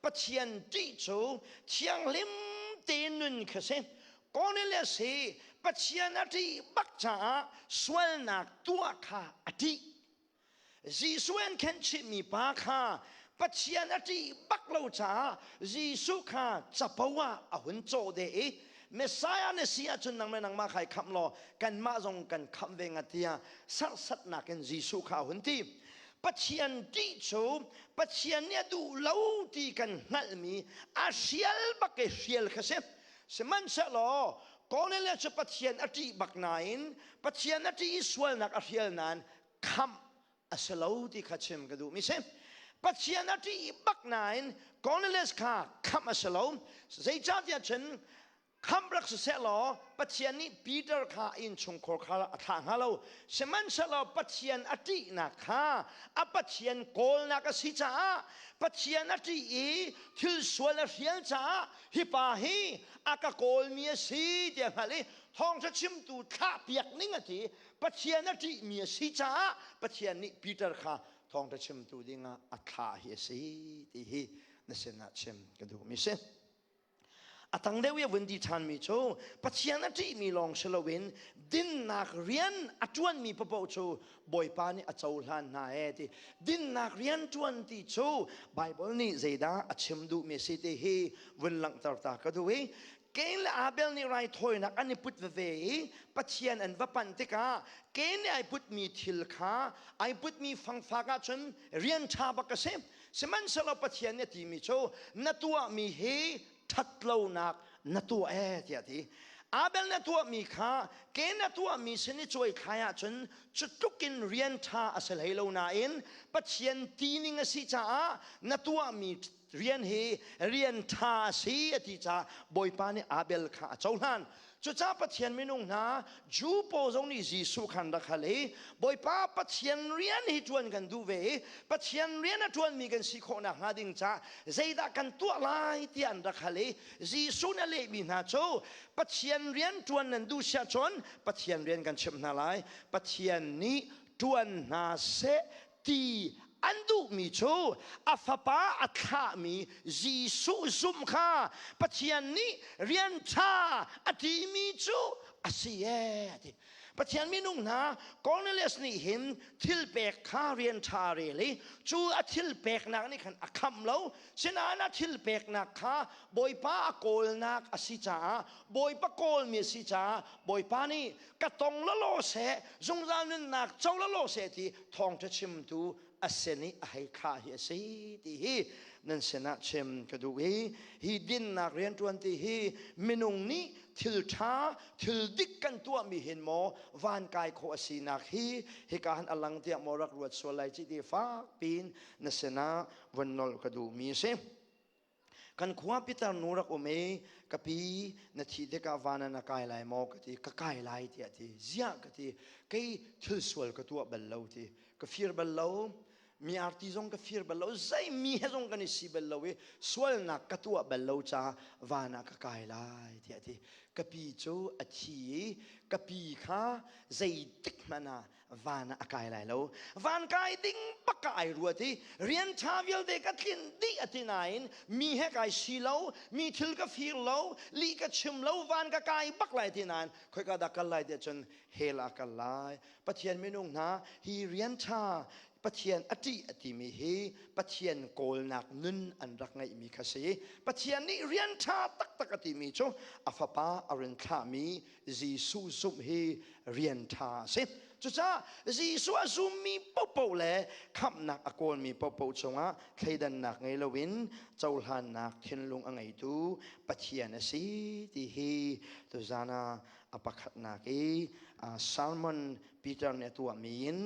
[SPEAKER 1] Pathian ṭih cu thianghlim tein nun kha si. Cornelius hi Pathian a ṭih bak caah sualnak tuah kha a ṭih. Jesuh an khenhchihmi pa kha Pathian a ṭih bak lo caah Jesuh kha capo ah a hun cawh deh i Messiah na si ahcun nang le nangmah kha i khamh law kanmah zong kan khamh ve ngat tiah serhsatnak in Jesuh kha a hun ti. Pathian ṭih cu Pathian nih a duh lo ti kan hngalhmi a hrial bak i hrial kha si. Sihmanhsehlaw Cornelius cu Pathian a ṭih bak nain Pathian a ṭih i sualnak a hrial nain khamh a si lo ti kha chim ka duhmi si. Pathian a ṭih bak nain Cornelius kha khamh a si lo. Zeicahtiah cun. Khamh rak siseh law Pathian nih Peter kha innchungkhar kha a thlah hnga lo. Sihmanhsehlaw Pathian a ṭihnak kha a Pathian kawlnak a si caah Pathian a ṭih i thil sual a hrial caah hi pa hi a ka kawlmi a si tiah hngalh i thawngṭha chimtu thlahpiak ning a ti. Pathian a ṭihmi a si caah Pathian nih Peter kha thawngṭha chimtu dingah a thlah hi a si ti hi na sinah chim ka duhmi si. A tang deuh i a vun ti ṭhanmi cu Pathian a ṭihmi lawng si loin dinnak rian a ṭuanmi paoh cu Bawipa nih a cohlan hna ee ti. Dinnak rian ṭuan ti cu Baibal nih zeidah a chim duhmi a si ti hi vun langhter ta ka duh i Cain le Abel nih raithawinak an i put veve i Pathian an va panh tikah Cain nih ai putmi thil kha ai putmi fangfak ahcun rian ṭha bak a si. Sihmanhsehlaw Pathian nih a timi cu na tuahmi hi ṭhatlonak na tuah ee tiah a ti. Abel na tuahmi kha Cain na tuahmi sin i cuai thlai ahcun cu tluk in rian ṭha a si hlei lo nain Pathian tining a si caah na tuahmi rian hi rian ṭha a si a ti caah Bawipa nih Abel kha a cohlan. Cucaah Pathian minung hna Jew pawl zong nih Jesuh khan rak hal i Bawipa Pathian rian hi ṭuan kan duh ve i Pathian rian a ṭuanmi kan si khawh nakhnga ding caah zeidah kan tuah lai tiah an rak hal i Jesuh nih a lehmi hna cu Pathian rian ṭuan nan duh siah cun Pathian rian kan chimh hna lai. Pathian nih ṭuan hna seh ti an duhmi cu a fapa a thlahmi Jesuh zumh kha Pathian nih rian ṭha a timi cu a si ee a ti. Pathian minung hna Cornelius nih hin thil pek kha rian ṭha a rel i cu a thil peknak nih khan a khamh lo. Sinain a thil peknak kha Bawipa a kawlnak a si caah Bawipa kawlmi a si caah Bawipa nih ka tong lalaw seh zungzal nunnak co lalaw seh ti thawngṭha chimtu a sin i a hei thlah hi a si ti hi nan sinah chim ka duh i hi dinnak rianṭuan ti hi minung nih thil ṭha thil dik kan tuahmi hin maw van kai khawh a sinak hi hika han a lang tiah maw rak ruat sual lai ci ti fak piin na sinah vun nolh ka duhmi a si. Kan khua pitar nu rak um i ka pi na thih tikah van ah na kai lai maw ka ti ka kai lai tiah ti ziah ka ti kei thil sual ka tuah bal lo ti ka fir bal lo mi arti zong ka fir bal lo zei mi he zong kan i si bal lo i sualnak ka tuah bal lo caah van ah ka kai lai tiah ti ka pi cu a thi i ka pi kha zeitik hmanh ah van ah a kai lai lo van kai ding bak ka ai ruat i rian ṭha vialte ka tlin dih a ti nain mi he kai si lo mi thil ka fir lo lih ka chim lo van ka kai bak lai ti nain khoika dah kal lai tiah cun hell ah kal lai Pathian minung hna hi rian ṭha Pathian a ṭih a timi hi Pathian kawlnak nun an rak ngeihmi kha si. Pathian nih rian ṭha taktak a timi cu a fapa a rin thlahmi Jesuh zumh hi rian ṭha a si. Cucaah Jesuh a zummi paohpaoh le khamhnak a kawlmi paohpaoh cungah thleidannak ngei loin cohlannak thinlung a ngeitu Pathian a si ti hi tuzan ah a pakhatnak i sermon Peter nih a tuahmi in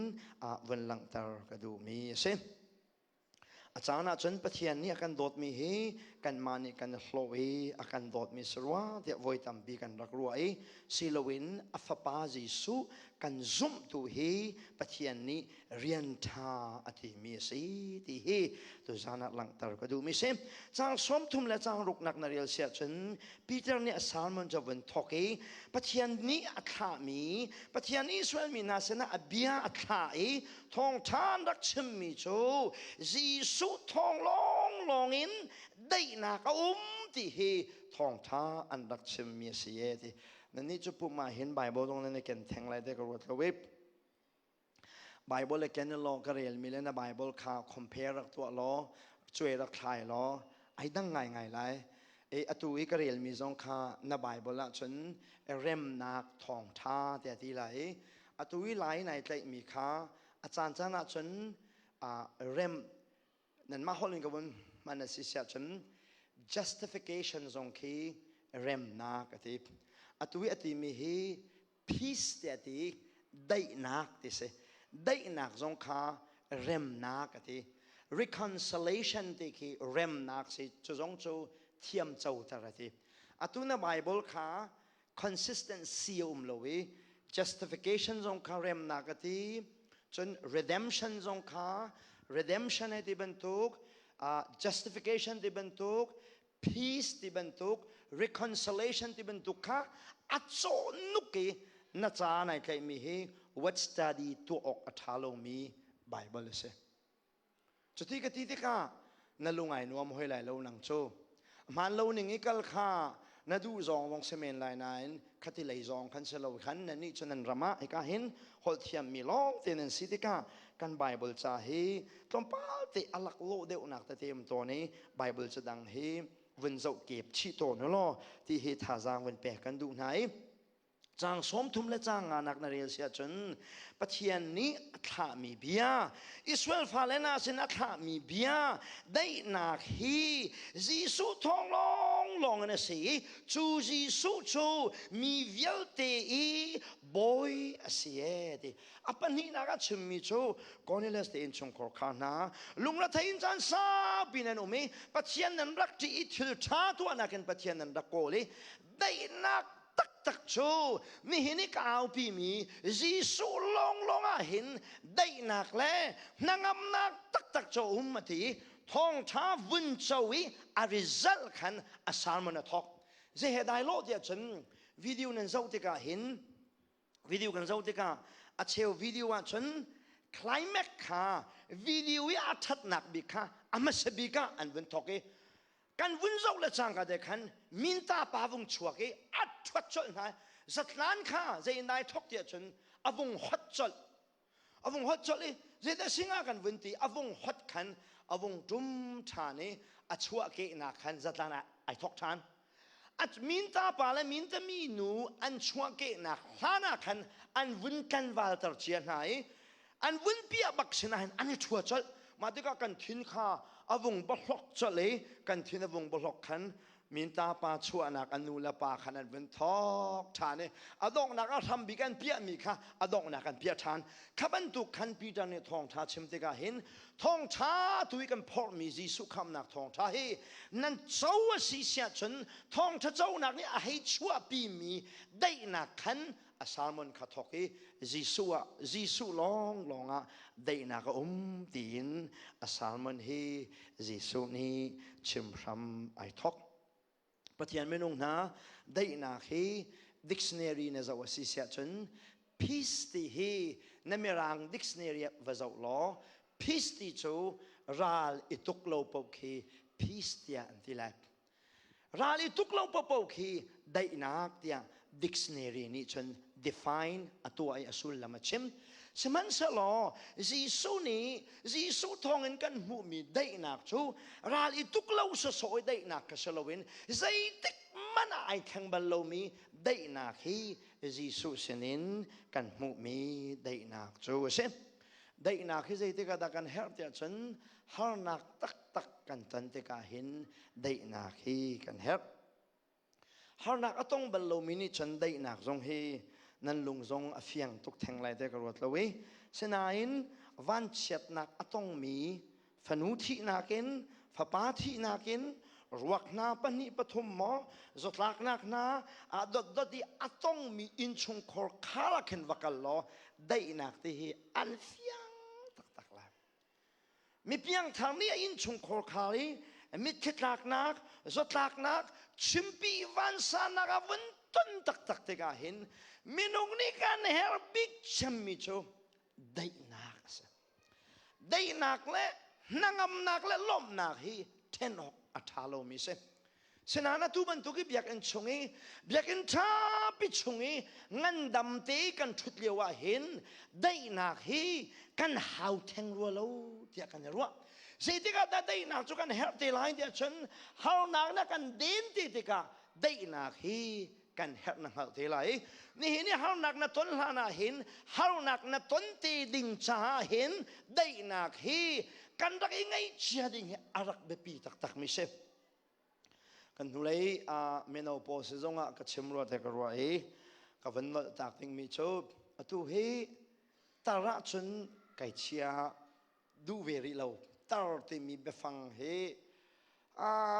[SPEAKER 1] vun langhter ka duhmi a si. A caan ahcun Pathian nih a kan dawtmi hi kanmah nih kan hlawh i a kan dawtmi si rua tiah voi tampi kan rak ruah i si loin a fapa Jesuh kan zumh tu hi Pathian nih rian ṭha a timi a si ti hi tuzan ah langhter ka duhmi si. Caang 30 le caang ruknak na rel si ahcun Peter nih a sermon cu a vun thawk i Pathian nih a thlahmi Pathian Israel mi hna sinah a bia a thlah i Thawngṭha an rak chimmi cu Jesuh thawng lawnglawng in daihnak a um ti hi thawngṭha an rak chimmi a si e ti. Nannih cu pum ah hin Bible zong nan i ken theng lai te ka ruat lo i Bible le ken law ka relmi le na Bible kha compare rak tuah law cuai rak thlai law ai dang ngaingai lai. E atu i ka relmi zong kha na Bible ahcun remnak thawngṭha tiah ti lai i atu i lai nai tlaihmi kha a caan caan ahcun rem nanmah holh in ka vun hman a si siah cun justification zong khi remnak a ti atu i a timi hi peace tiah a ti daihnak ti si daihnak zong kha remnak a ti reconciliation ti khi remnak si cu zong cu thiamcoter a ti. Atu na Bible kha consistency a um lo i justification zong kha remnak a ti, cun redemption zong kha redemption he ti bantuk, justification ti bantuk, peace ti bantuk, reconciliation ti bantuk kha a cawh nuk i na ca nai tlaihmi hi word study tuah awk a ṭha lomi Bible a si. Cuti ka ti tikah na lung ai nuam hoi lai lo nang cu. Hmaan lo ning i kal kha na duh zawng vong si men lai nain khati lei zawng khan si lo khan nan nih cu nan ram ah hika hin holh thiammi lawng te nan si tikah kan Bible ca hi tlawmpal te a laklawh deuhnak tete um tawn i Bible ca dang hi vun zoh kep chih tawn u law ti hi thazaang vun pek kan duh hna i Caang 30 le caang nganak na rel si ahcun Pathian nih a thlahmi bia, Israel fale hna sin a thlahmi bia, daihnak hi Jesuh thawng lawnglawng in a si i cu Jesuh cu mi vialte i Bawi a si ee ti. A pahnihnak a chimmi cu Cornelius te innchungkhar kha hna lungrethei in caan saupi nan um i Pathian nan rak ṭih i thil ṭha tuahnak in Pathian nan rak kawl i daihnak taktak cu nihin i ka aupimi Jesuh lawnglawng ah hin daihnak le hnangamnak taktak cu a um a ti. Thawngṭha vun co i a result khan a sermon a thawk. Zehe dai lawh tiah cun video nan zoh tikah hin video kan zoh tikah a cheu video ah cun climax kha video i a ṭhatnak bik kha a hmasa bik ah an vun thawk i kan vun zoh le cangka te khan minta pa vung chuak i a ṭhuat colh hna. Zatlan kha zei nai thawk tiah cun a vung hot colh, a vung hot colh i zeidah singa kan vun ti, a vung hot khan a vung ṭum ṭhan i a chuah kehnak khan zatlan ah ai thawk ṭhan. Minta pa le minta mi nu an chuah kehnak hlan ah khan an vun tlanvalter cia hna i an vun piah bak sinain an i ṭhua colh. Mah tikah kan thin kha a vung bahlok colh i kan thin a vung bahlok khan minta pa chuahnak an nu le pa khan an vun thawk ṭhan i a donghnak a hram bik an piahmi kha a donghnak an piah ṭhan. Kha bantuk khan Peter nih thawngṭha chim tikah hin thawngṭha tu i kan phorhmi Jesuh khamnak thawngṭha hi nan co a si siah cun thawngṭha conak nih a hei chuahpimi daihnak khan a sermon kha thawk i Jesuh ah, Jesuh lawnglawng ah daihnak a um tiin a sermon hi Jesuh nih chim hram ai thawk. Pathian minung hna, daihnak hi dictionary na zoh a si siah cun peace ti hi na mirang dictionary ah va zoh law peace ti cu ral i tuk lo paoh khi peace tiah an ti lai. Ral i tuk lo paohpaoh khi daihnak tiah dictionary nih cun define a tuah i a sullam a chim. Sihmanhsehlaw Jesuh nih Jesuh thawngin kan hmuhmi daihnak cu ral i tuk lo sawsawh i daihnak kha si loin zeitik hmanh ah ai thleng bal lomi daihnak hi Jesuh sinin kan hmuhmi daihnak cu a si. Daihnak hi zeitik ah dah kan herh tiah cun harnak taktak kan ton tikah hin daihnak hi kan herh. Harnak a tong bal lomi nih cun daihnak zong hi nan lung zong a fiang tuk theng lai te ka ruat lo i sinain vanchiatnak a tongmi fanu thihnak in, fapa thihnak in, ruak hna pahnih pathum maw zawtlaknak hna a dotdot i a tongmi innchungkhar khar ah khin va kal law daihnak ti hi an fiang taktak lai. Mi piangthar nih a innchungkhar khar i mitthli tlaknak, zawtlaknak, chimpi vansanak a vun ton taktak tikah hin minung nih kan herh bik cemmi cu daihnak a si. Daihnak le hnangamnak le lawmhnak hi ṭhen awk a ṭha lomi si. Sinain atu bantuk i biakinn chung i biakinn ṭhapi chung i ngandam te i kan ṭhut lio ah hin daihnak hi kan hau theng rua lo tiah kan i ruah. Zeitik ah dah daihnak cu kan herh te lai tiah cun harnak na kan den te tikah daihnak hi kan herh na hngalh te lai. Nihin i harnak na ton hlan ah hin harnak na ton te ding caah hin daihnak hi kan rak i ngaihchia ding hi a rak biapi taktak mi si. Kan hnulei mino pawl si zongah ka chim rua te ka ruah i ka van nolh tak dingmi cu atu hi tar ahcun kai chia duh ve rih lo. Tar timi biafang hi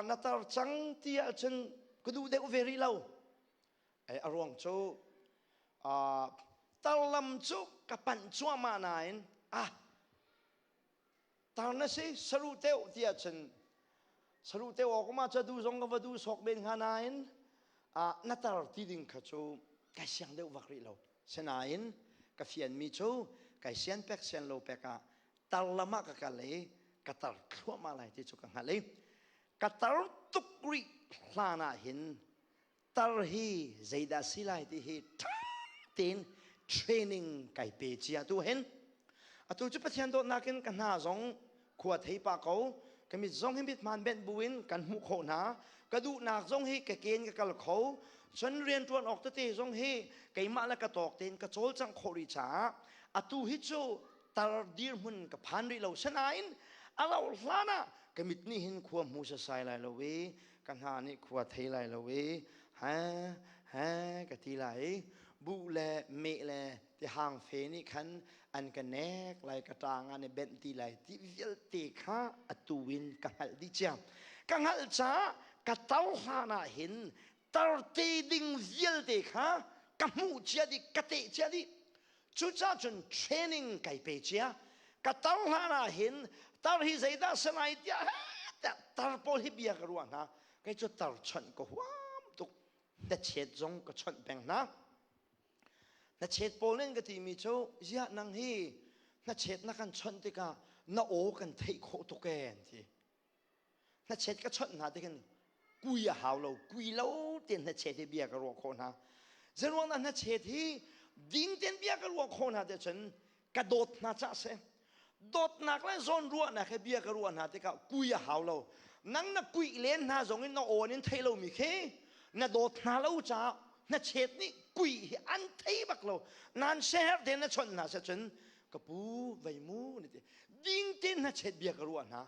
[SPEAKER 1] na tar cang ti ahcun. Ka duh deuh ve rih lo. A ruang cu tarlam cu ka panh cuahmah nain ah tar na si saruh teuh tiah cun saruh teuh awk ma ca du zong ka va du sawk men hnga nain ah na tar ti ding kha cu kai siang deuh vak rih lo. Sinain ka fianmi cu kai sian pek sian lo pek ah tar lam ah ka kal i ka tar thluahmah lai ti cu ka hngalh i ka tar tuk rih hlan ah hin tar hi zeidah si lai ti hi ṭha tein training kai pe cia tu hin. Atu cu Pathian dawtnak in ka hna zong khua thei pa ko, ka mit zong hi mit hmaan benh buin kan hmuh khawh hna, ka duhnak zong hi ka ken ka kal kho, cun rianṭuan awk tete zong hi keimah le ka tawk tein ka cawlcangh khawh rih caah atu hi cu tar dirhmun ka phan rih lo. Sinain a rauh hlan ah ka mit nih hin khua hmu sasai lai lo i ka hna nih khua thei lai lo i he he ka ti lai i buh le meh le tihang fe nih khan an ka nek lai, ka ṭang an i benh ti lai ti vialte kha atu in ka hngalh dih cia. Ka hngalh caah ka tar hlan ah hin tar te ding vialte kha ka hmuh cia dih, ka teh cia dih. Cucaah cun training kai pe cia. Ka tar hlan ah hin tar hi zeidah si lai tiah tar pawl hi bia ka ruah hna. Kei cu tar chawnh ka huam tuk, hnachet zong ka chawnh peng hna. Hnachet pawl nih an ka timi cu, ziah nang hi hnachet na kan chawnh tikah na aw kan theih khawh tuk ee an ti. Hnachet ka chawnh hna tikin kui a hau lo, kui lo tein hnachet hi bia ka ruah khawh hna. Zeiruang dah hnachet hi ding tein bia ka ruah khawh hna tiah cun ka dawt hna cah si. Dawtnak le zawnruahnak he bia ka ruah hna tikah kui a hau lo. Nang na kuih len hna zong in na awn in thei lomi khi na dawt hna lo caah hnachet nih kui hi an thei bak lo. Nan seher tein na chawnh hna seh cun ka pu vei mu na ti. Ding tein hnachet bia ka ruah hna.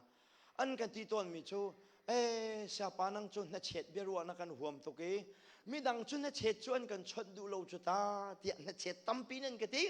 [SPEAKER 1] An kan ti tawnmi cu, ee siapa nang cu hnachet biaruah na kan huam tuk i midang cu hnachet cu an kan chawnh duh lo cu ta tiah hnachet tampi nan ka ti.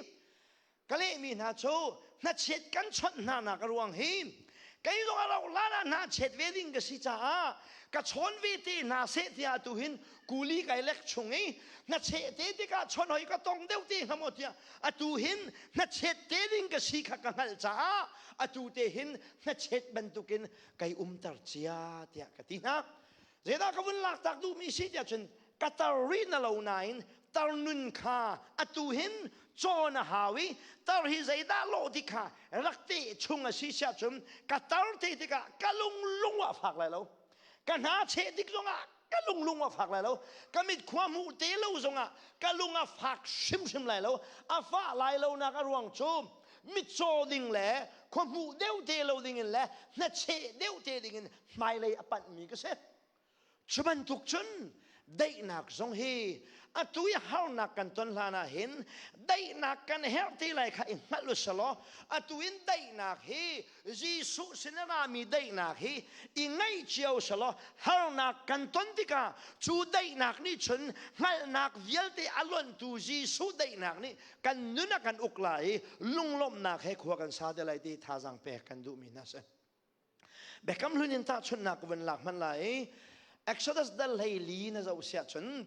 [SPEAKER 1] Ka lehmi hna cu hnachet kan chawnh hna nak a ruang hi kei zong a rauh hlan ah hnachet ve ding ka si caah ka chawn ve te hna seh tiah atu hin kuli kai lek chung i hnacheh te tikah chawn hoi ka tong deuh te hnga maw tiah atu hin hnachet te ding ka si kha ka hngalh caah atu te hin hnachet bantukin kai umter cia tiah ka ti hna. Zeidah ka vun lak tak duhmi si tiah cun ka tar rih na lo nain tar nun kha atu hin cawn a hau i tar hi zeidah lawh ti kha rak te chung a si siah cun ka tar te tikah ka lung lung a fak lai lo, ka hna cheh tik zongah ka lung lung a fak lai lo, ka mit khua hmuh te lo zongah ka lung a fak hrimhrim lai lo. A fah lai lo nak a ruang cu mitcaw ding le khua hmuh deuh te lo ding in le hnacheh deuh te ding in hmailei a panhmi ka si. Cu bantuk cun daihnak zong hi atu i harnak kan ton hlan ah hin daihnak kan herh ti lai kha i hngalh u selaw atu in daihnak hi Jesuh sin a rami daihnak hi i ngaih cio selaw harnak kan ton tikah cu daihnak nih cun hngalhnak vialte a lonhtu Jesuh daihnak nih kan nun a kan uk lai i lunglawmhnak he khua kan sa te lai ti thazaang pek kan duhmi hna si. Biakam hlun in tahchunhnak ka vun lak hmanh lai i Exodus dal 14 na zoh siah cun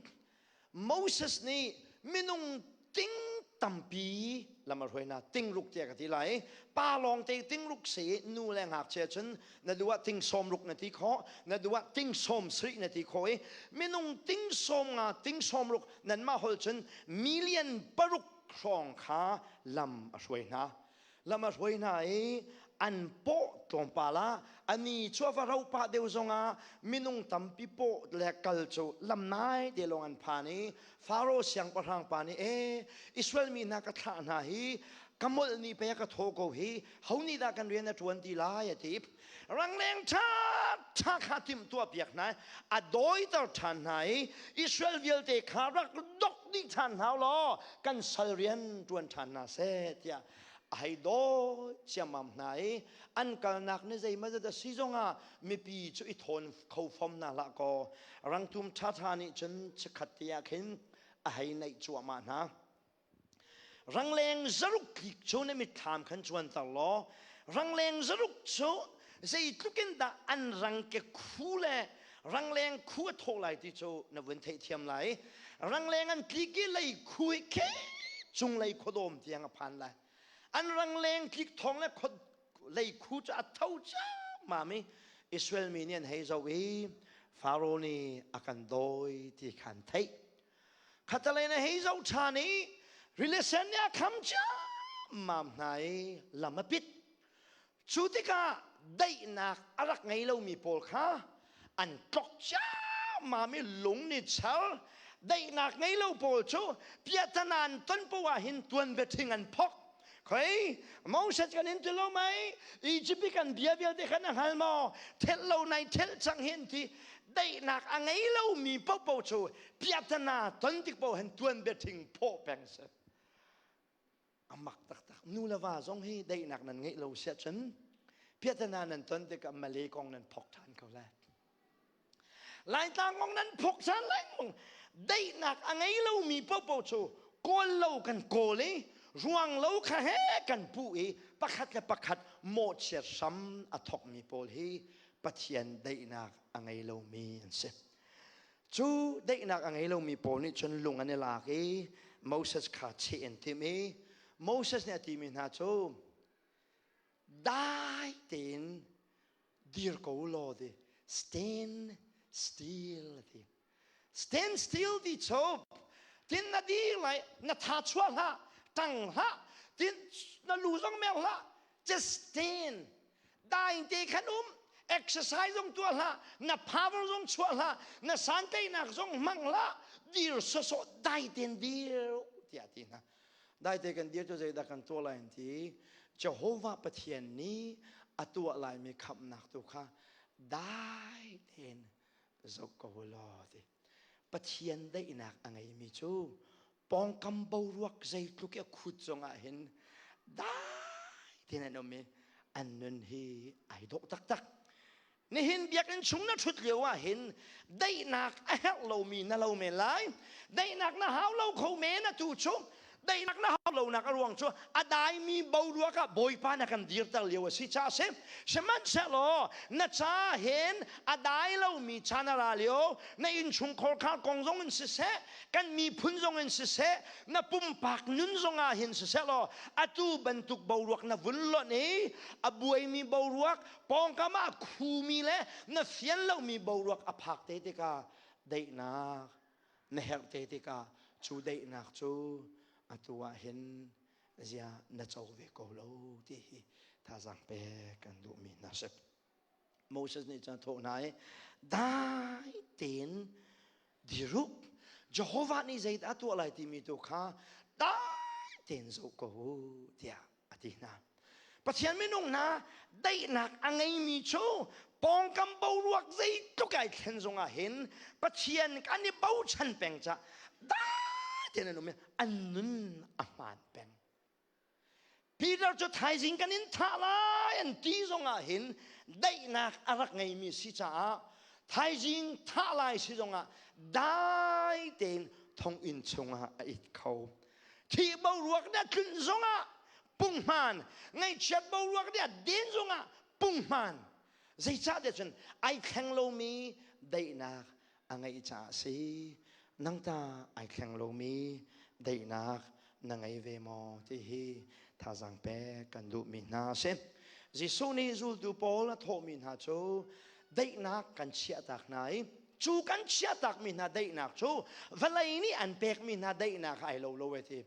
[SPEAKER 1] Moses nih minung ting tampi lam a hruai hna, ting ruk tiah ka ti lai. Pa lawng te ting ruk si, nu le ngakchia cun na duh ah ting 60 na ti khawh, na duh ah ting 70 na ti khawh i minung ting 50, ting 60, nanmah holh cun million 6 hrawng kha lam a hruai hna. Lam a hruai hna i an paw tlawmpal ah ani cu a va ro pah deuh zongah minung tampi paw le kal cu lam nai te lawng an phan i Faro siangpahrang pa nih, e Israel mi hna ka thlah hna hi ka molh ni pe ka thaw ko hi, ho nih dah kan rian a ṭuan ti lai a ti. Rangleng ṭha ṭha kha timh tuah piak hna, a dawiter ṭhan hna i Israel vialte kha rak dok dih ṭhan hna law kan sal rian ṭuan ṭhan hna seh tiah a hei dawi ciammam hna i an kalnak ni zeimawzat a si zongah mipi cu i thawn kho fom hna hlah kaw rangtum ṭhaṭha nih cun chikkhat te ah khin a hei naih cuahmah hna. Rangleng zaruk tlik cu na mitthlam khan cuanter law rangleng zaruk cu zeitluk in dah an rang ke khu le. Rangleng khu a thawh lai ti cu na vun theihthiam lai. Rangleng an tlik i lei khu i khe cunglei khuadawm tiang a phan lai. An rangleng tlik thawng le lei khu cu a tho ciammam i Israel mi nih an hei zoh i Faro nih a kan dawi ti kha an theih. Khatalei na hei zoh ṭhan i rili sen nih a kham ciammam hna i lam a pit. Cu tikah daihnak a rak ngei lomi pawl kha an tlok ciammam i lung nih char. Daihnak ngei lo pawl cu piahtana an ton poah ah hin tuanbia ṭhing an phok. Khoi Moses kan in ti lo mei? Egypt i kan bia vialte kha na hngal maw? Thelh lo nai thelh cang hi an ti. Daihnak a ngei lomi paohpaoh cu piahtana ton tik paoh hin tuanbia ṭhing phawh peng si. A mak taktak. Nu le va zong hi daihnak nan ngeih lo siah cun piahtana nan ton tikah Malay kong nan phok ṭhan ko lai. Laitlang kong nan phok ṭhan lengmang. Daihnak a ngei lomi paohpaoh cu kawl lo kan kawl i ruang lo kha he kan puh i pakhat le pakhat mawhchiat hram a thokmi pawl hi Pathian daihnak a ngei lomi an si. Cu daihnak a ngei lomi pawl nih cun lung an i lak i Moses kha cheh an timh i Moses nih a timi hna cu dai tein dir ko law ti stand still ti stand still ti cu tin na dir lai na tha chuah hlah tang hlah tin na lu zong mer hlah just stand Dai te khan um exercise zong tuah hlah na power zong chuah hlah na santainak zong hmang hlah dir sawsawh dai ten dir tiah ti hna dai te kan dir cu zeidah kan tuah lai ti Jehovah Pathian nih a tuah laimi khamhnak tu kha dai tein zoh ko law ti Pathian daihnak a ngeimi cu pawngkam boruak zeitluk i a khut zongah hin dai tein an um i an nun hi ai dawh taktak. Nihin biakinn chung na ṭhut lio ah hin daihnak a herh lomi na lo men lai. Daihnak na hau lo kho men atu cu daihnak na hau lonak a ruang cu a daimi boruak ah Bawipa na kan dirter lio a si caah a si. Sihmanhsehlaw na ca hin a dai lomi caan a ra lio, na innchungkhar kha kong zong in siseh, kan miphun zong in siseh, na pumpak nun zong ah hin siseh law atu bantuk boruak na vun lonh i a buaimi boruak, pawngkam ah khumi le na fian lomi boruak a phak te tikah daihnak na herh te tikah cu daihnak cu atu ah hin zia na co ve ko lo ti hi thazaang pek kan duhmi hna si. Moses nih cun a thawh hna i dai tein dir u Jehovah nih zeidah a tuah lai timi tu kha dai tein zoh ko u tiah a ti hna. Pathian minung hna daihnak a ngeimi cu pawngkam boruak zeitluk ai thlen zongah hin Pathian kan i bochan peng ca dai tein an um i an nun a hmaan peng. Peter cu thaizing kan in thah lai an ti zongah hin daihnak a rak ngeimi si caah thaizing thah lai si zongah dai tein thonginn chungah a it kho. Thih boruak nih a tlunh zongah punghman ngaihchiat boruak nih a den zongah punghman zeicahtiah cun ai thleng lomi daihnak a ngeih caah a si nang ta ai thleng lomi daihnak na ngei ve maw ti hi thazaang pek kan duhmi hna a si Jesuh nih zultu pawl a thawhmi hna cu daihnak kan chiahtak hna i cu kan chiahtakmi hna daihnak cu vawlei nih an pekmi hna daihnak ai lo lo e ti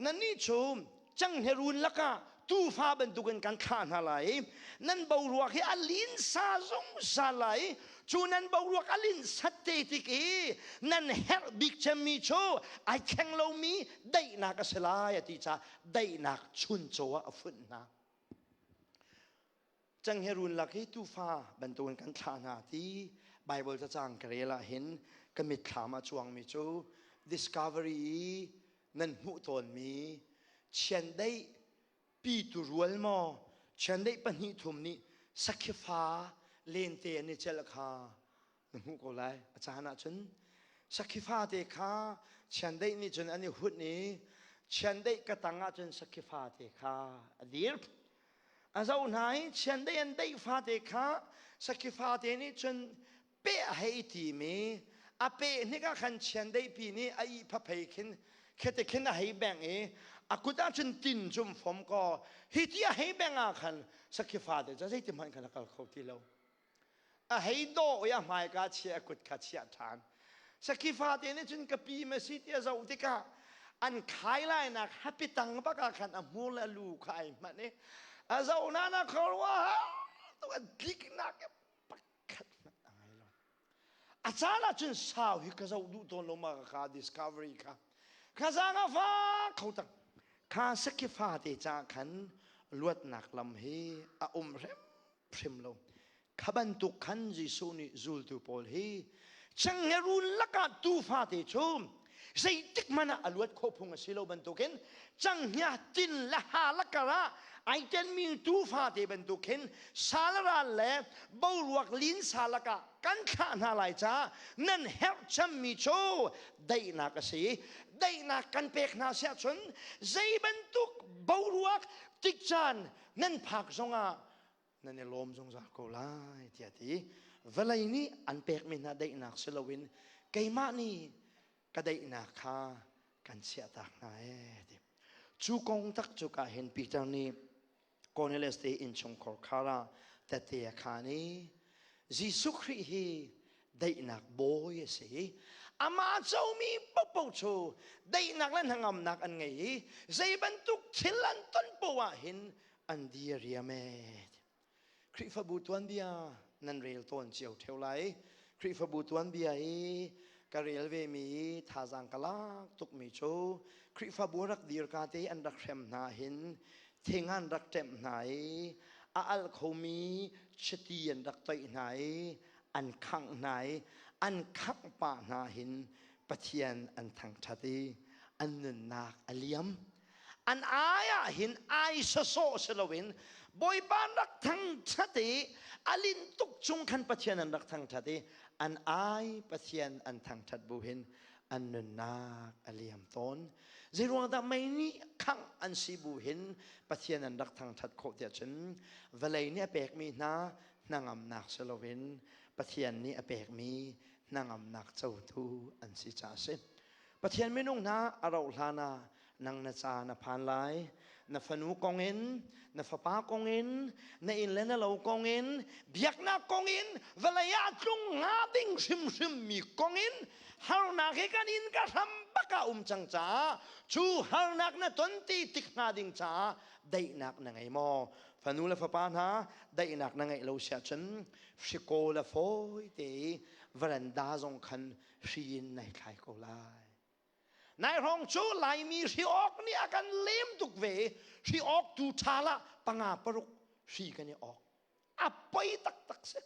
[SPEAKER 1] Nannih cu cenghngerun lakah tuufa bantukin kan thlah hna lai i nan boruak hi a linsa zungzal lai i cu nan boruak a linsat te tik i nan herh bik cemmi cu ai thleng lomi daihnak a si lai a ti caah daihnak chuncaw ah a funh hna. Cenghngerun lak hi tuufa bantukin kan thlah hna ti Bible cacang ka rel ah hin ka mitthlam ah cuangmi cu Discovery i nan hmuh tawnmi chiandeih pitu rual maw chiandeih pahnih thum nih sakhifa lente an i celh kha na hmuh ko lai. A caan ah cun sakhi fate kha chiandeih nih cun an i hunh i chiandeih ka tang ah cun sakhi fate kha a dir. A zoh hna i chiandeih an deih fate kha sakhi fate nih cun peh a hei tim i a peh hnik ah khan chiandeih pi nih a ihphaphei khin khete khin a hei bengh i a kut ah cun tin cu um fom kaw hi ti a hei bengh ah khan sakhi fate cu zeiti hmanh khan a kal kho ti lo. A hei dawh i a hmaika chia a kut kha chiah ṭhan. Sakhi fate nih cun ka pi ma si ti a zoh tikah an khai lainak hapi tang bak ah khan a hmur le a lu kha ai hmanh i a zoh na na khuaruah tuk a tliknak pakhat hmanh a ngei lo. A caan ah cun sau hi ka zoh duh tawn lo ma kha discovery kha. Kha zaang a fa kho tak. Kha sakhi fate ca khan luatnak lam hi a um hrim hrim lo. Kha bantuk khan Jesuh nih zultu pawl hi cenghngerun lakah tuufate cu zeitik hmanh ah a luat khawh phung a si lo bantukin cenghngia tin le ha lakar ah ai tenmi tuufate bantuk khin salral le boruak linsa lakah kan thlah hna lai caah nan herh cemmi cu daihnak a si. Daihnak kan pek hna siah cun zei bantuk boruak tikcaan nan phak zongah nan i lawm zungzal ko lai tiah ti. Vawlei nih an pekmi hna daihnak si loin keimah nih ka daihnak kha kan chiahtak hna ee ti. Cu kong tak cu ka hin Peter nih Cornelius te innchungkhar khar ah tette a khaan i Jesuh Khrih hi daihnak bawi a si. Amah comi paohpaoh cu daihnak le hnangamnak an ngei i zei bantuk thil an ton poah ah hin an diriam ee. Khrihfabu tuanbia nan rel tawn cio theo lai. Khrihfabu tuanbia i ka rel ve mi thazaang ka lak tukmi cu Khrihfabu rak dir ka te an rak hrem hna hin thing an rak ṭemh hna i a alh khomi chiti an rak toih hna i an khangh hna i an khangh pah hna hin Pathian an thangṭhat i an nunnak a liam. An ai ah hin ai sawsawh si loin Bawipa an rak thangṭhat i a linh tuk chung khan Pathian an rak thangṭhat i an ai Pathian an thangṭhat bu hin an nunnak a liam tawn. Zeiruang dah mei nih khangh an si bu hin Pathian an rak thangṭhat khawh tiah cun vawlei nih a pekmi hna hnangamnak si loin Pathian nih a pekmi hnangamnak cotu an si caah a si. Pathian minung hna a rauh hlan ah nang na ca na phan lai. Na fanu kong in, na fapa kong in, na inn le na lo kong in, biaknak kong in, vawlei ah tlung hnga ding hrimhrim mi kong in harnak hi kan in ka hram bak ah um cang caah cu harnak na ton ti tik hnga ding caah daihnak na ngei maw? Fanu le fapa hna daihnak na ngeih lo siah cun hrikaw le fawi te i varanda zong khan hri in nai thlai ko lai. Nai hrawng cu Laimi hri awk nih a kan lem tuk ve i hri awk tu ṭha lah panga paruk hri kan i awk. A poi taktak si.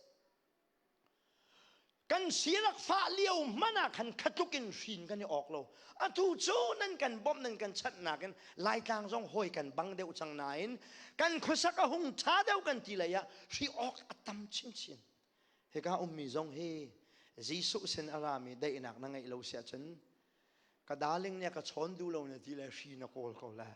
[SPEAKER 1] Kan sirak fah lio hmanh ah khan khatluk in hrin kan i awk lo. Atu cu nan kan bawmh nan kan chanhnak in Laitlang zong hawi kan bang deuh cang nain kan khuasak a hung ṭha deuh kan ti lei ah hri awk a tam chinchin. Hika ummi zong hi Jesuh sin a rami daihnak na ngeih lo si ahcun ka darling nih a ka chawn duh lo na ti le hri na kawl ko le.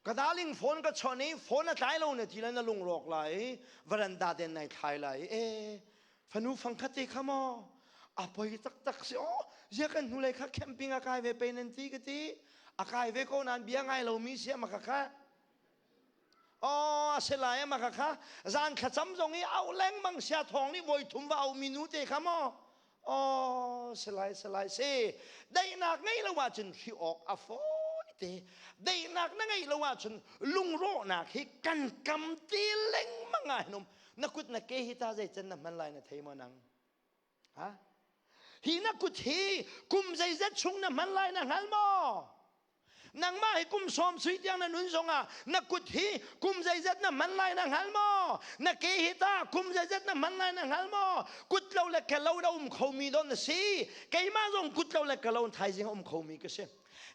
[SPEAKER 1] Ka darling phone ka chawn i phone a tlai lo na ti le na lungrawk lai i varanda den nai thlai lai i e fanu fangkhat te kha maw a poi taktak si oh zia kan hnulei kha camping a kai ve pe nan ti ka ti a kai ve ko nan bia ngai lomi si ama ka kha Aw a si lai ama kha kha zan thlacam zong i auh lengmang sia thawng nih voi thum va auh mi nu te kha maw aw si lai si lai si daihnak ngei lo ahcun hri awk a fawi te daihnak na ngeih lo ahcun lungrawhnak hi kan kam te lengmang ah hin um na kut na ke hi ta zei can na hman lai na thei maw nang ha hi na kut hi kum zeizat chung na hman lai na hngal maw Nangmah hi kum sawm sui tiang na nun zongah na kut hi kum zeizat na hman lai na hngal maw? Na ke hi ta kum zeizat na hman lai na hngal maw? Kut lo le ke lo na um khomi don na si. Keimah zong kut lo le ke lo thaizing a um khomi ka si.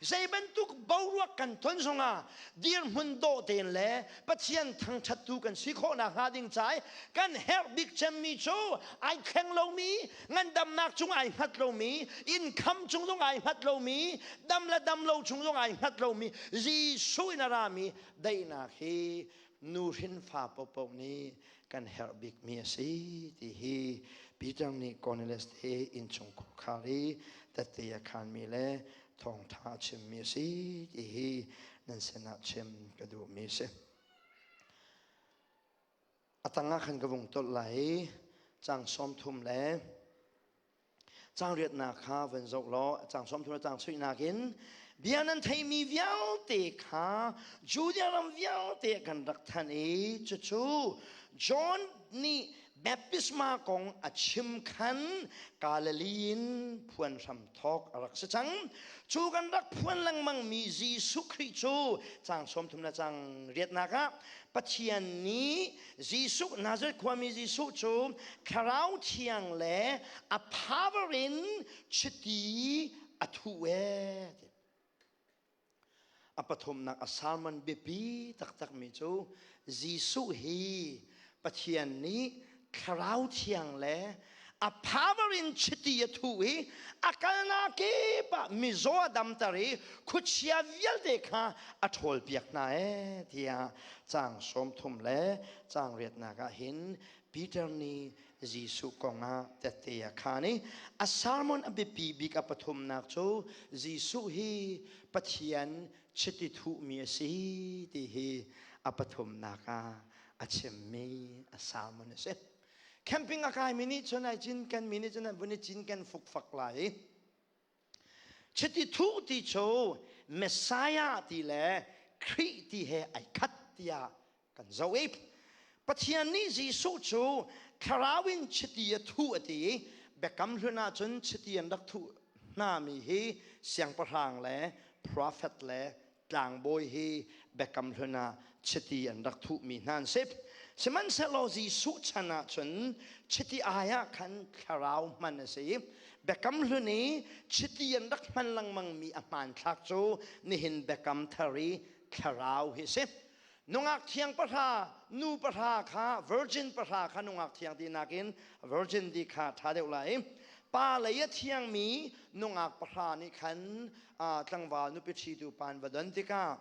[SPEAKER 1] Zei bantuk boruak kan ton zongah dirhmun dawh tein le Pathian thangṭhattu kan si khawh nakhnga ding ca i kan herh bik cemmi cu ai thleng lomi, ngandamnak cung ai hngat lomi, income cung zong ai hngat lomi, dam le dam lo chung zong ai hngat lomi Jesuh in a rami daihnak hi nu hrin fa paohpaoh nih kan herh bikmi a si ti hi Peter nih Cornelius te innchungkhar khar i tette a khanmi le thawngṭha a chimmi a si ti hi nan sinah chim ka duhmi a si. A tangah khan ka vung tolh lai i cang 30 le Caang riatnak kha van zoh law caang 30 le caang suihnak in bia nan theimi vialte kha Judea ram vialte kan rak thanh i cucu John nih baptisma kong a chim khan Galilee in phuan hram thawk a rak si cang. Cu kan rak phuan lengmangmi Jesuh Khrih cu caang 30 le caang riatnak ah Pathian nih Jesuh Nazareth khuami Jesuh cu Thlarau Thiang le a power in chiti a thuh ee. A pathumnak a sermon biapi taktakmi cu Jesuh hi Pathian nih Thlarau Thiang le a power in chiti a thuh i a kalnak kip ah mizaw a damter i khuachia vialte kha a ṭhawlpiak hna ee tiah caang 30 le caang riatnak ah hin Peter nih Jesuh kong ah tette a khaan i a sermon a biapi bik a pathumnak cu Jesuh hi Pathian chiti thuhmi a si ti hi a pathumnak ah a chimmi a sermon a si. Camping a kaimi nih cun ai cinken mi nih cun an vun i cinken fukfak lai i chiti thuh ti cu Messiah ti le Khrih ti he ai khat tiah kan zoh i Pathian nih Jesuh cu thlarau in chiti a thuh a ti i Biakam Hlun ah cun chiti an rak thuh hnami hi siangpahrang le prophet le tlangbawi hi Biakam Hlun ah chiti an rak thuhmi hna an si. Sihmanhsehlaw Jesuh chan ah cun chiti ai ah khan thlarau hman a si. Biakam Hlun i chiti an rak hman lengmangmi a hmanthlak cu nihin Biakam Thar i thlarau hi a si. Nungak thiang pahra, nu pahra kha virgin pahra kha nungak thiang ti nakin virgin ti kha ṭha deuh lai. Pa lei a thiangmi nungak pahra nih khan tlangval nupi ṭhitu pa an va don tikah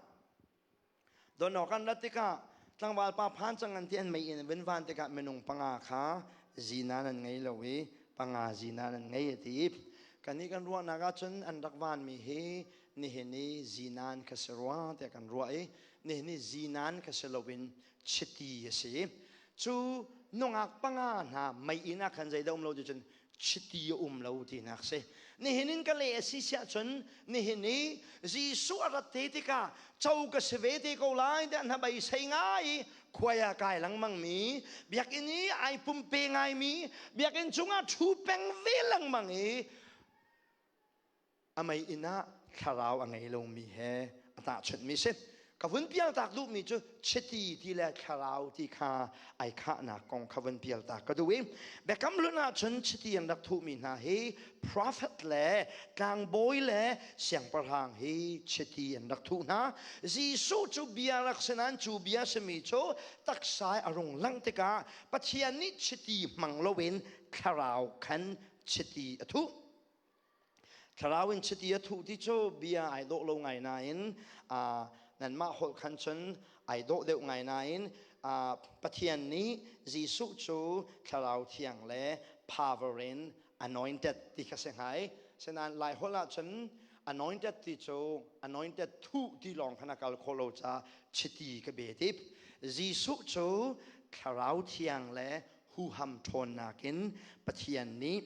[SPEAKER 1] don awk an rat tikah tlangval pa phan cang an ti an mei in vun van tikah minung panga kha zinan an ngei lo i panga zinan an ngei a ti. Kannih kan ruahnak ahcun an rak vanmi hi nihin i zinan kha si rua tiah kan ruah i nihin i zinan kha si loin chiti a si. Cu nungak panga hna mei inn ah khan zeidah um lo ti cun chiti a um lo tinak si. Nihin in ka leh a si siah cun nihin i Jesuh a rat te tikah cho ka si ve te ko lai tiah hna sei ngai i khuai ah kai lengmang mi biakinn i ai pumpe ngai mi biakinn chungah ṭhu peng ve lengmang i a mei inn ah thlarau a ngei lomi he a tahchunhmi si. Ka vun pialtak duhmi cu chiti ti le thlarau ti kha ai khahnak kong kha vun pialtak ka duh i Biakam Hlun ahcun chiti an rak thuhmi hna hi prophet le tlangbawi le siangpahrang hi chiti an rak thuh hna. Jesuh cu bia rak si nain cu bia simi cu taksa i a rung langh tikah Pathian nih chiti hmang loin thlarau khan chiti a thuh. Thlarau in chiti a thuh ti cu bia ai dawh lo ngai nain nanmah holh khan cun ai dawh deuh ngai nain Pathian nih Jesuh cu Thlarau Thiang le power in anointed ti kha si hnga i sinain Lai holh ah cun anointed ti cu anointed thuh ti lawng khan a kal khawh lo caah chiti ka be ti. Jesuh cu Thlarau Thiang le huham ṭhawnnak in Pathian nih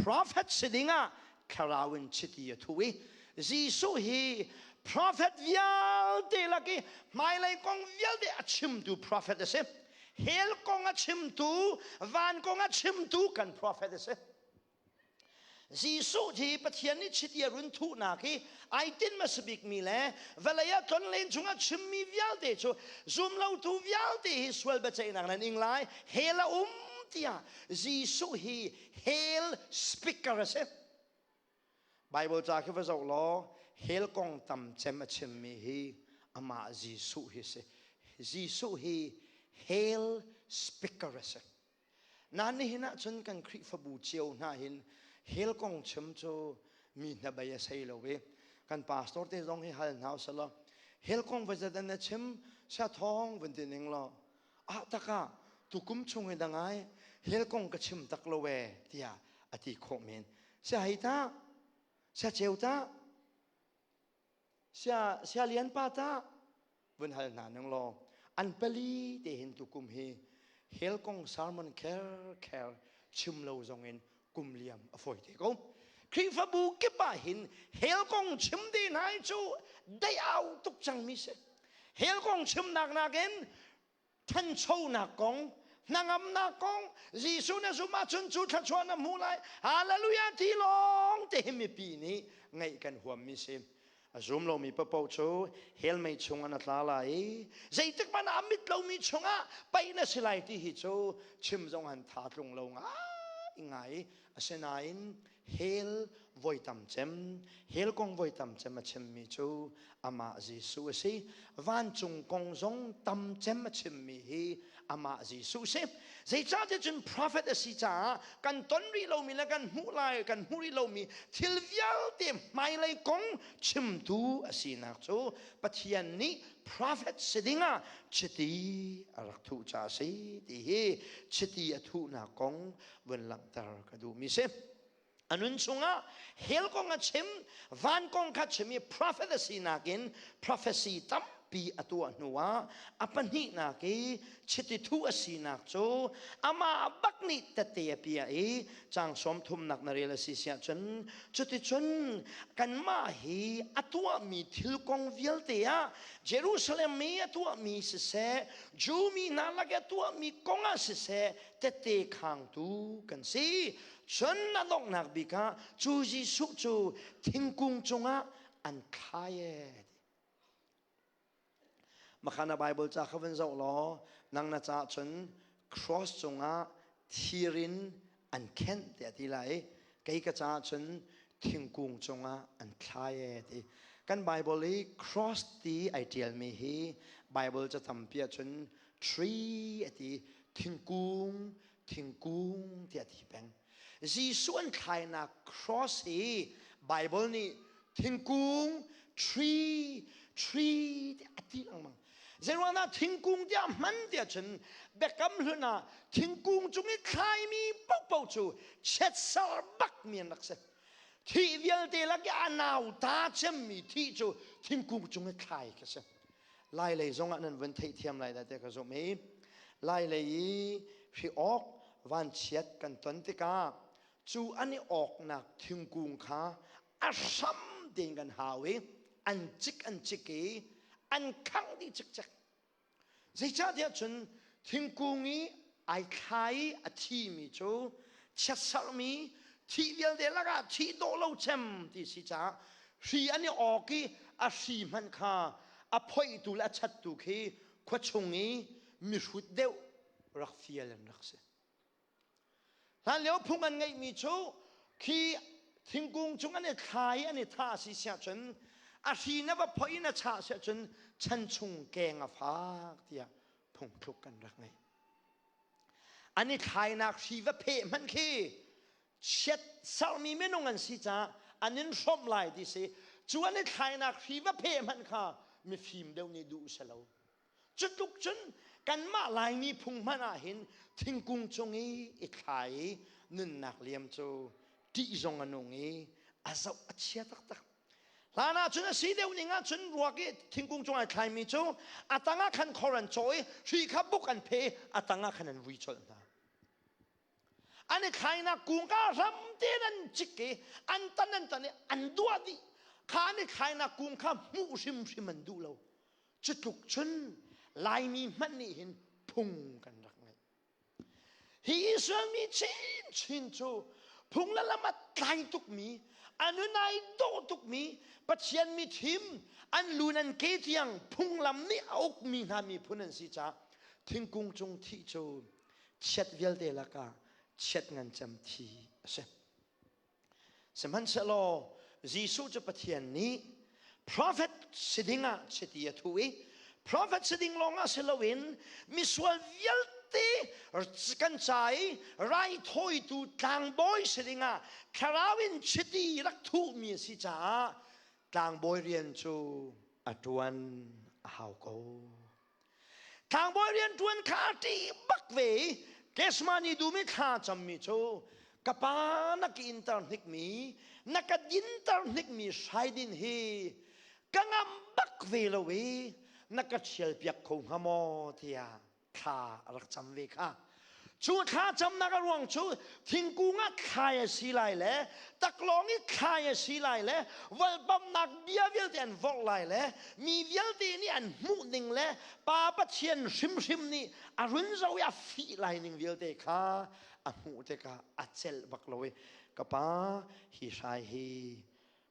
[SPEAKER 1] prophet si dingah thlarau in chiti a thuh i Jesuh hi prophet vialte lak i hmailei kong vialte a chimtu prophet a si. Hell kong a chimtu, van kong a chimtu kan prophet a si. Jesuh hi Pathian nih chiti a run thuhnak hi ai tinh hmasa bikmi le vawlei ah tlonlen chungah chimmi vialte cu zumlotu vialte hi sual biaceihnak nan ing lai hell a um tiah Jesuh hi hell speaker a si. Bible ca khi va zoh law. Hell kong tam cem a chimmi hi amah Jesuh hi si. Jesuh hi hell speaker a si. Nain nihin ahcun kan Khrihfabu cio hna hin hell kong chim cu mi hnabei a sei lo i kan pastor te zong hi hal hna usalaw hell kong va zat an na chim sia thawng vun ti ning law ah taka tukum chung hi dangai hell kong ka chim tak lo e tiah a ti khawh men. Sia hei ta sia ceu ta sia sia lian pa ta vun hal hna ning law an pali te hin tukum hi hell kong sermon kher kher chim lo zong in kum liam a fawi te ko. Khrihfabu kip ah hin hell kong chim te hna hi cu dei au tuk cang mi si. Hell kong chimnak nakin ṭhanchonak kong, hnangamnak kong, Jesuh na zumh ahcun cu thluachuah na hmu lai, hallelujah ti lawng te hi mipi nih ngaih kan huammi si. A zum lomi paohpaoh cu hell mei chungah na tla lai i zeitik hmanh ah a mit lomi chungah paih na si lai ti hi cu chim zong han tha tlung lo ngai ngai. Asinain hell voi tam cem, hell kong voi tam cem a chimmi cu amah Jesuh a si. Vancung kong zong tam cem a chimmi hi amah Jesuh a si. Zeicahtiah cun prophet a si caah kan ton rih lomi le kan hmuh lai kan hmuh rih lomi thil vialte hmailei kong chimtu a sinak cu Pathian nih prophet si dingah chiti a rak thuh caah a si ti hi chiti a thuhnak kong vun langhter ka duhmi si. A nun chungah hell kong a chim, van kong kha chim i prophet a sinak in prophecy tampi a tuah hnuah a pahnihnak i chiti thuh a sinak cu amah bak nih tette a piah i caang sawm thumnak na rel a si siah cun cuticun kanmah hi a tuahmi thil kong vialte ah Jerusalem i a tuahmi siseh Jew mi hna lak i a tuahmi kong ah siseh tette khangtu kan si. Cun a donghnak bik ah cu Jesuh cu thingkung cungah an thlai e. Makhana Bible ca kha van zoh law nang na caah cun cross cungah thir in an khenh tiah ti lai. Kei ka caah cun thingkung cungah an thlai e ti. Kan Bible i cross ti ai ṭialmi hi Bible ca tampi ahcun tree a ti, thingkung, thingkung tiah a ti peng. Jesuh an thlainak cross hi Bible nih thingkung, tree, tree tiah a ti lengmang. Zeiruangah thingkung tiah hman tiah cun Biakam Hlun ah thingkung cung i thlaimi paohpaoh cu chiatser bakmi an rak si. Thih vialte lak i a nauta cemmi thih cu thingkung cung i thlai khi si. Lai lei zongah nan vun theihthiam lai dah tiah ka zumh i Lai lei i hri awk vanchiat kan ton tikah cu an i awknak thingkung kha a hram tein kan hau i an cik an cik i an khangh dih cikcek. Zeicahtiah cun thingkung i ai thlai i a thimi cu chiatserhmi thih vialte lakah thih dawh lo cem ti si caah hri an i awk i a hri hmanh kha a phoihtu le a chattu khi khuachung i mihrut deuh rak fial an rak si. Hlanlio phung an ngeihmi cu khi thingkung cung an i thla i an i thah si siah cun a hri na va phoih in a chah siah cun chan chung keng a fak tiah phungthluk kan rak ngei. An i thlainak hri va pheh hmanh khi chiat sermi minung an si caah an in hrawmh lai ti si. Cu an i thlainak hri va pheh hmanh kha mifim deuh nih duh si lo. Cutluk cun kanmah Laimi phung hmanh ah hin thingkung cung i i thlai i nunnak liam cu ṭih zong a nung i a zoh a chia taktak. Hlan ah cun a si deuh ning ah cun ruak i thingkung cung ai thlaimi cu a tang ah khan khor an cawh i hri kha buk an phe i a tang ah khan an vui colh hna. An i thlainak kung ka hram tein an cik i an tan an tan i an duah dih. Kha an i thlainak kung kha hmuh hrimhrim an duh lo. Cutluk cun Laimi hmanh nih hin phung kan rak ngeih. Hi Israel mi chinchin cu phung le lam a tlai tukmi, a nun ai dawh tukmi, Pathian mi thim, an lu nan ke tiang phunglam nih a ukmi hna miphun an si caah thingkung cung thih cu chiat vialte lakah chiat ngan cem thi a si. Sihmanhsehlaw Jesuh cu Pathian nih Prophet si ding ah chiti a thu i prophet si ding lawng ah si loin misual vialte kan ca i raithawitu tlangbawi si ding ah thlarau in chiti rak thuhmi a si caah tlangbawi rian cu a ṭuan a hau ko. Tlangbawi rianṭuan kha a ṭih bak ve i Kesmani dum i thla cammi cu ka pa na ka inter hnikmi na ka dinter hnikmi hraidin hi ka ngam bak ve lo i na ka ṭhialpiak kho hnga maw tiah thla a rak cam ve kha. Cu thla camnak a ruang cu thingkung ah thlai a si lai le taklawng i thlai a si lai le volpamnak bia vialte an vorh lai le mi vialte nih an hmuh ning le Pa Pathian hrimhrim nih a run zo i a fih lai ning vialte kha a hmuh tikah a celh bak lo i ka pa hi hrai hi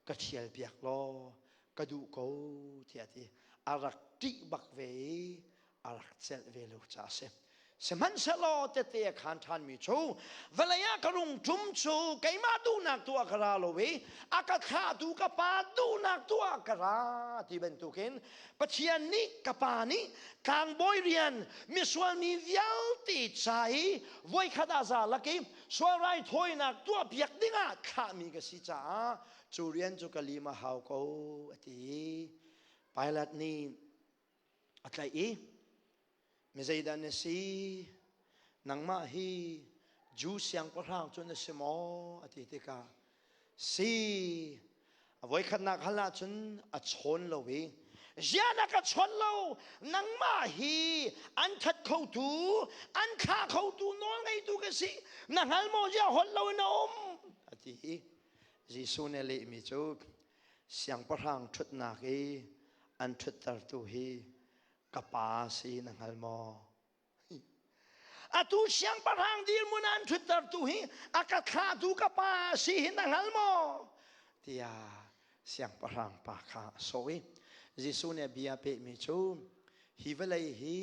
[SPEAKER 1] ka ṭhial piak law ka duh ko tiah ti a rak ṭih bak ve i a rak celh ve lo caah a si. Sihmanhsehlaw tette a khaan ṭhanmi cu vawlei ah ka rung ṭum cu keimah duhnak tu ah ka ra lo i a ka thlahtu ka pa duhnak tu ah ka ra ti bantukin Pathian nih ka pa nih tlangbawi rian misual mi vialte ca i voikhat ah za lak i sual raithawinak tuahpiak dingah thlahmi ka si caah cu rian cu ka lim a hau ko a ti. Pilate nih a tlaih i mi zeidah na si nangmah hi Jew siangpahrang cu na si maw a ti tikah si a voikhatnak hal ahcun a chawn lo i ziah na ka chawn lo nangmah hi an that khotu an thlah khotu nawl ngeitu ka si na hngal maw ziah holh lo in a um a ti i Jesuh nih a lehmi cu Siangpahrang ṭhutnak i an ṭhuttertu hi ka pa si na hngal maw? Atu siangpahrang dirhmun an ṭhuttertu hi a ka thlahtu ka pa si hi na hngal maw? Tiah siangpahrang pa kha a sawh i Jesuh nih a bia pehmi cu hi vawlei hi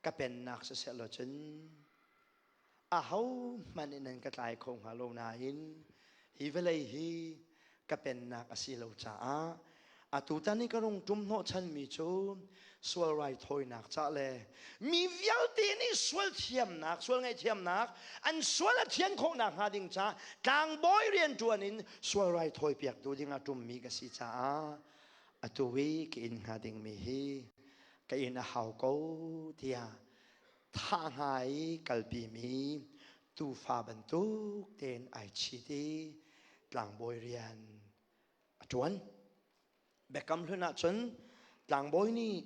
[SPEAKER 1] ka pennak siseh law cun Ahohmanh in nan ka tlai kho hnga lo nain hi vawlei hi ka pennak a si lo caah atutan i ka rung ṭum hnawhchanmi cu sual raithawinak ca le mi vialte nih sual thiamnak, sual ngaihthiamnak, an sual a thian khawhnak hnga ding ca tlangbawi rianṭuan in sual raithawi piaktu ding a ṭummi ka si caah atu i ka in hnga dingmi hi ka in a hau ko tiah thah hnga i kalpimi tuufa bantuk tein ai chit i tlangbawi rian a ṭuan. Biakam hlun ahcun tlangbawi nih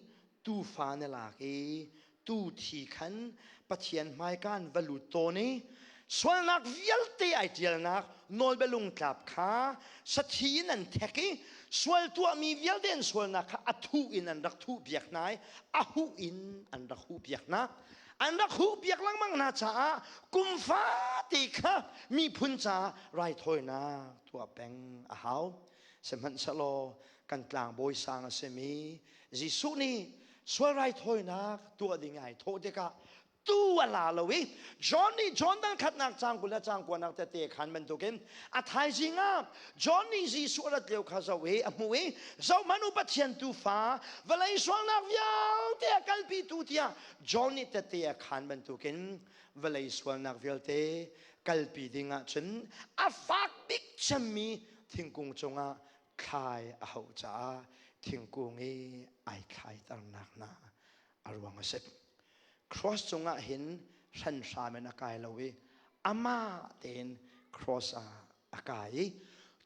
[SPEAKER 1] tuufa na lak i tuu thi khan Pathian hmaika an va lut tawn i sualnak vialte ai ṭialnak nawlbia lungtlap kha sathi in an thek i sual tuahmi vialte an sualnak kha a thuh in an rak thuh piak hna i a huh in an rak huh piak hna an rak huh piak lengmang hna caah kum fate kha miphun caah raithawinak tuah peng a hau sihmanhsehlaw kan tlangbawi sang a simi Jesuh nih sual raithawinak tuah ding ai thawh tikah tu a la lo i John nih John dang khatnak cang 20 le cang kuanak tete khan bantukin a thaizing ah John nih Jesuh a rat lio kha zoh i a hmuh i zohhmanh u Pathian tuufa vawlei sualnak vialte a kalpitu tiah John nih tete a khan bantukin vawlei sualnak vialte kalpi ding ah cun a fak bik cemmi thingkung cungah thlai a hauh caah thingkung i ai thlaiternak hna a ruang a si. Cross cungah hin hranhram in a kai lo i amah tein cross ah a kai i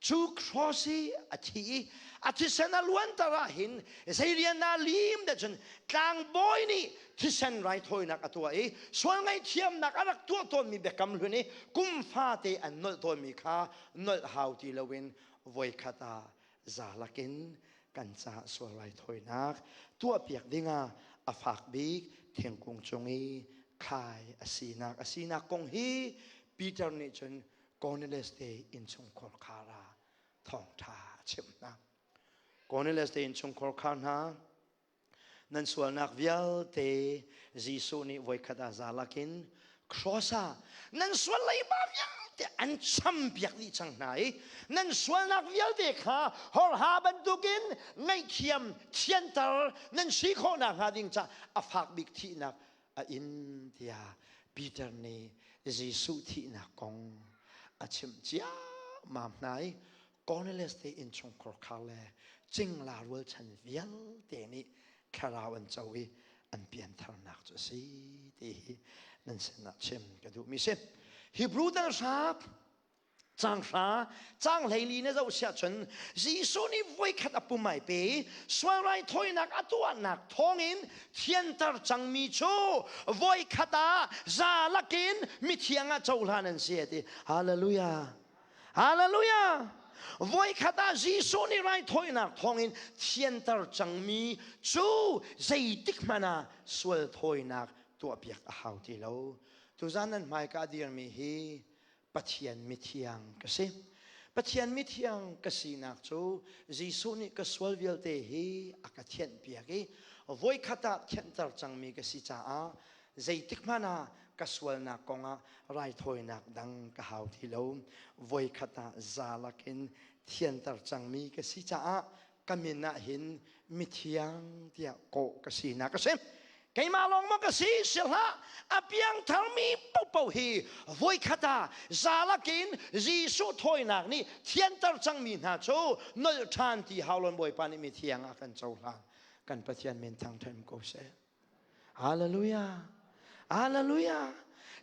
[SPEAKER 1] cu cross i a thi i a thisen a luanter ah hin zei rian dah lim dah cun tlangbawi nih thisen raithawinak a tuah i sual ngaihthiamnak a rak tuah tawnmi biakam hlun i kum fate an nolh tawnmi kha nolh hau ti loin voikhat ah zalak in kan caah sual raithawinak tuahpiak dingah a fak bik thingkung cung i thlai a sinak a sinak kong hi Peter nih cun Cornelius te innchungkhar khar ah thawngṭha a chimh hna. Cornelius te innchungkhar khar hna nan sualnak vialte Jesuh nih voikhat ah zalak in cross ah nan sual leiba vialte. Vialte an champiak dih cang hna i nan sualnak vialte kha horha bantukin ngaihthiam thianter nan si khawhnak hnga ding ca a fak bik thihnak a in tiah Peter nih Jesuh thihnak kong a chimh ciammam hna i Cornelius te innchungkhar khar le cingla rualchan vialte nih thlarau an co i an piantharnak cu a si ti hi nan sinah chim ka duhmi si. Hebrew dal hra cang hra cang hleili na zoh siah cun Jesuh nih voikhat a pum ai pe sual raithawinak a tuahnak thawngin thianter cangmi cu voikhat ah za lakin mithiang ah cohlan an si a ti. Hallelujah. Hallelujah! Voikhat ah Jesuh nih raithawinak thawngin thianter cangmi cu zeitik hmanh ah sual thawinak tuahpiak a hau ti lo. Tuzan nan hmaika a dirmi hi Pathian mithiang ka si. Pathian mithiang ka sinak cu Jesuh nih ka sual vialte hi a ka thianhpiak i voikhat ah thianter cangmi ka si caah zeitik hmanh ah ka sualnak kongah raithawinak dang ka hau ti lo. Voikhat ah zalak in thianter cangmi ka si caah ka min ah hin mithiang tiah kawh ka sinak a si. Keimah lawng maw ka si si hlah, a piangtharmi paohpaoh hi voikhat ah zalak in Jesuh thawinak nih thianter cangmi hna cu nolh ṭhan ti hau lon Bawipa nih mithiang ah kan cohlan. Kan Pathian min thangṭhat ko seh. Hallelujah. Hallelujah.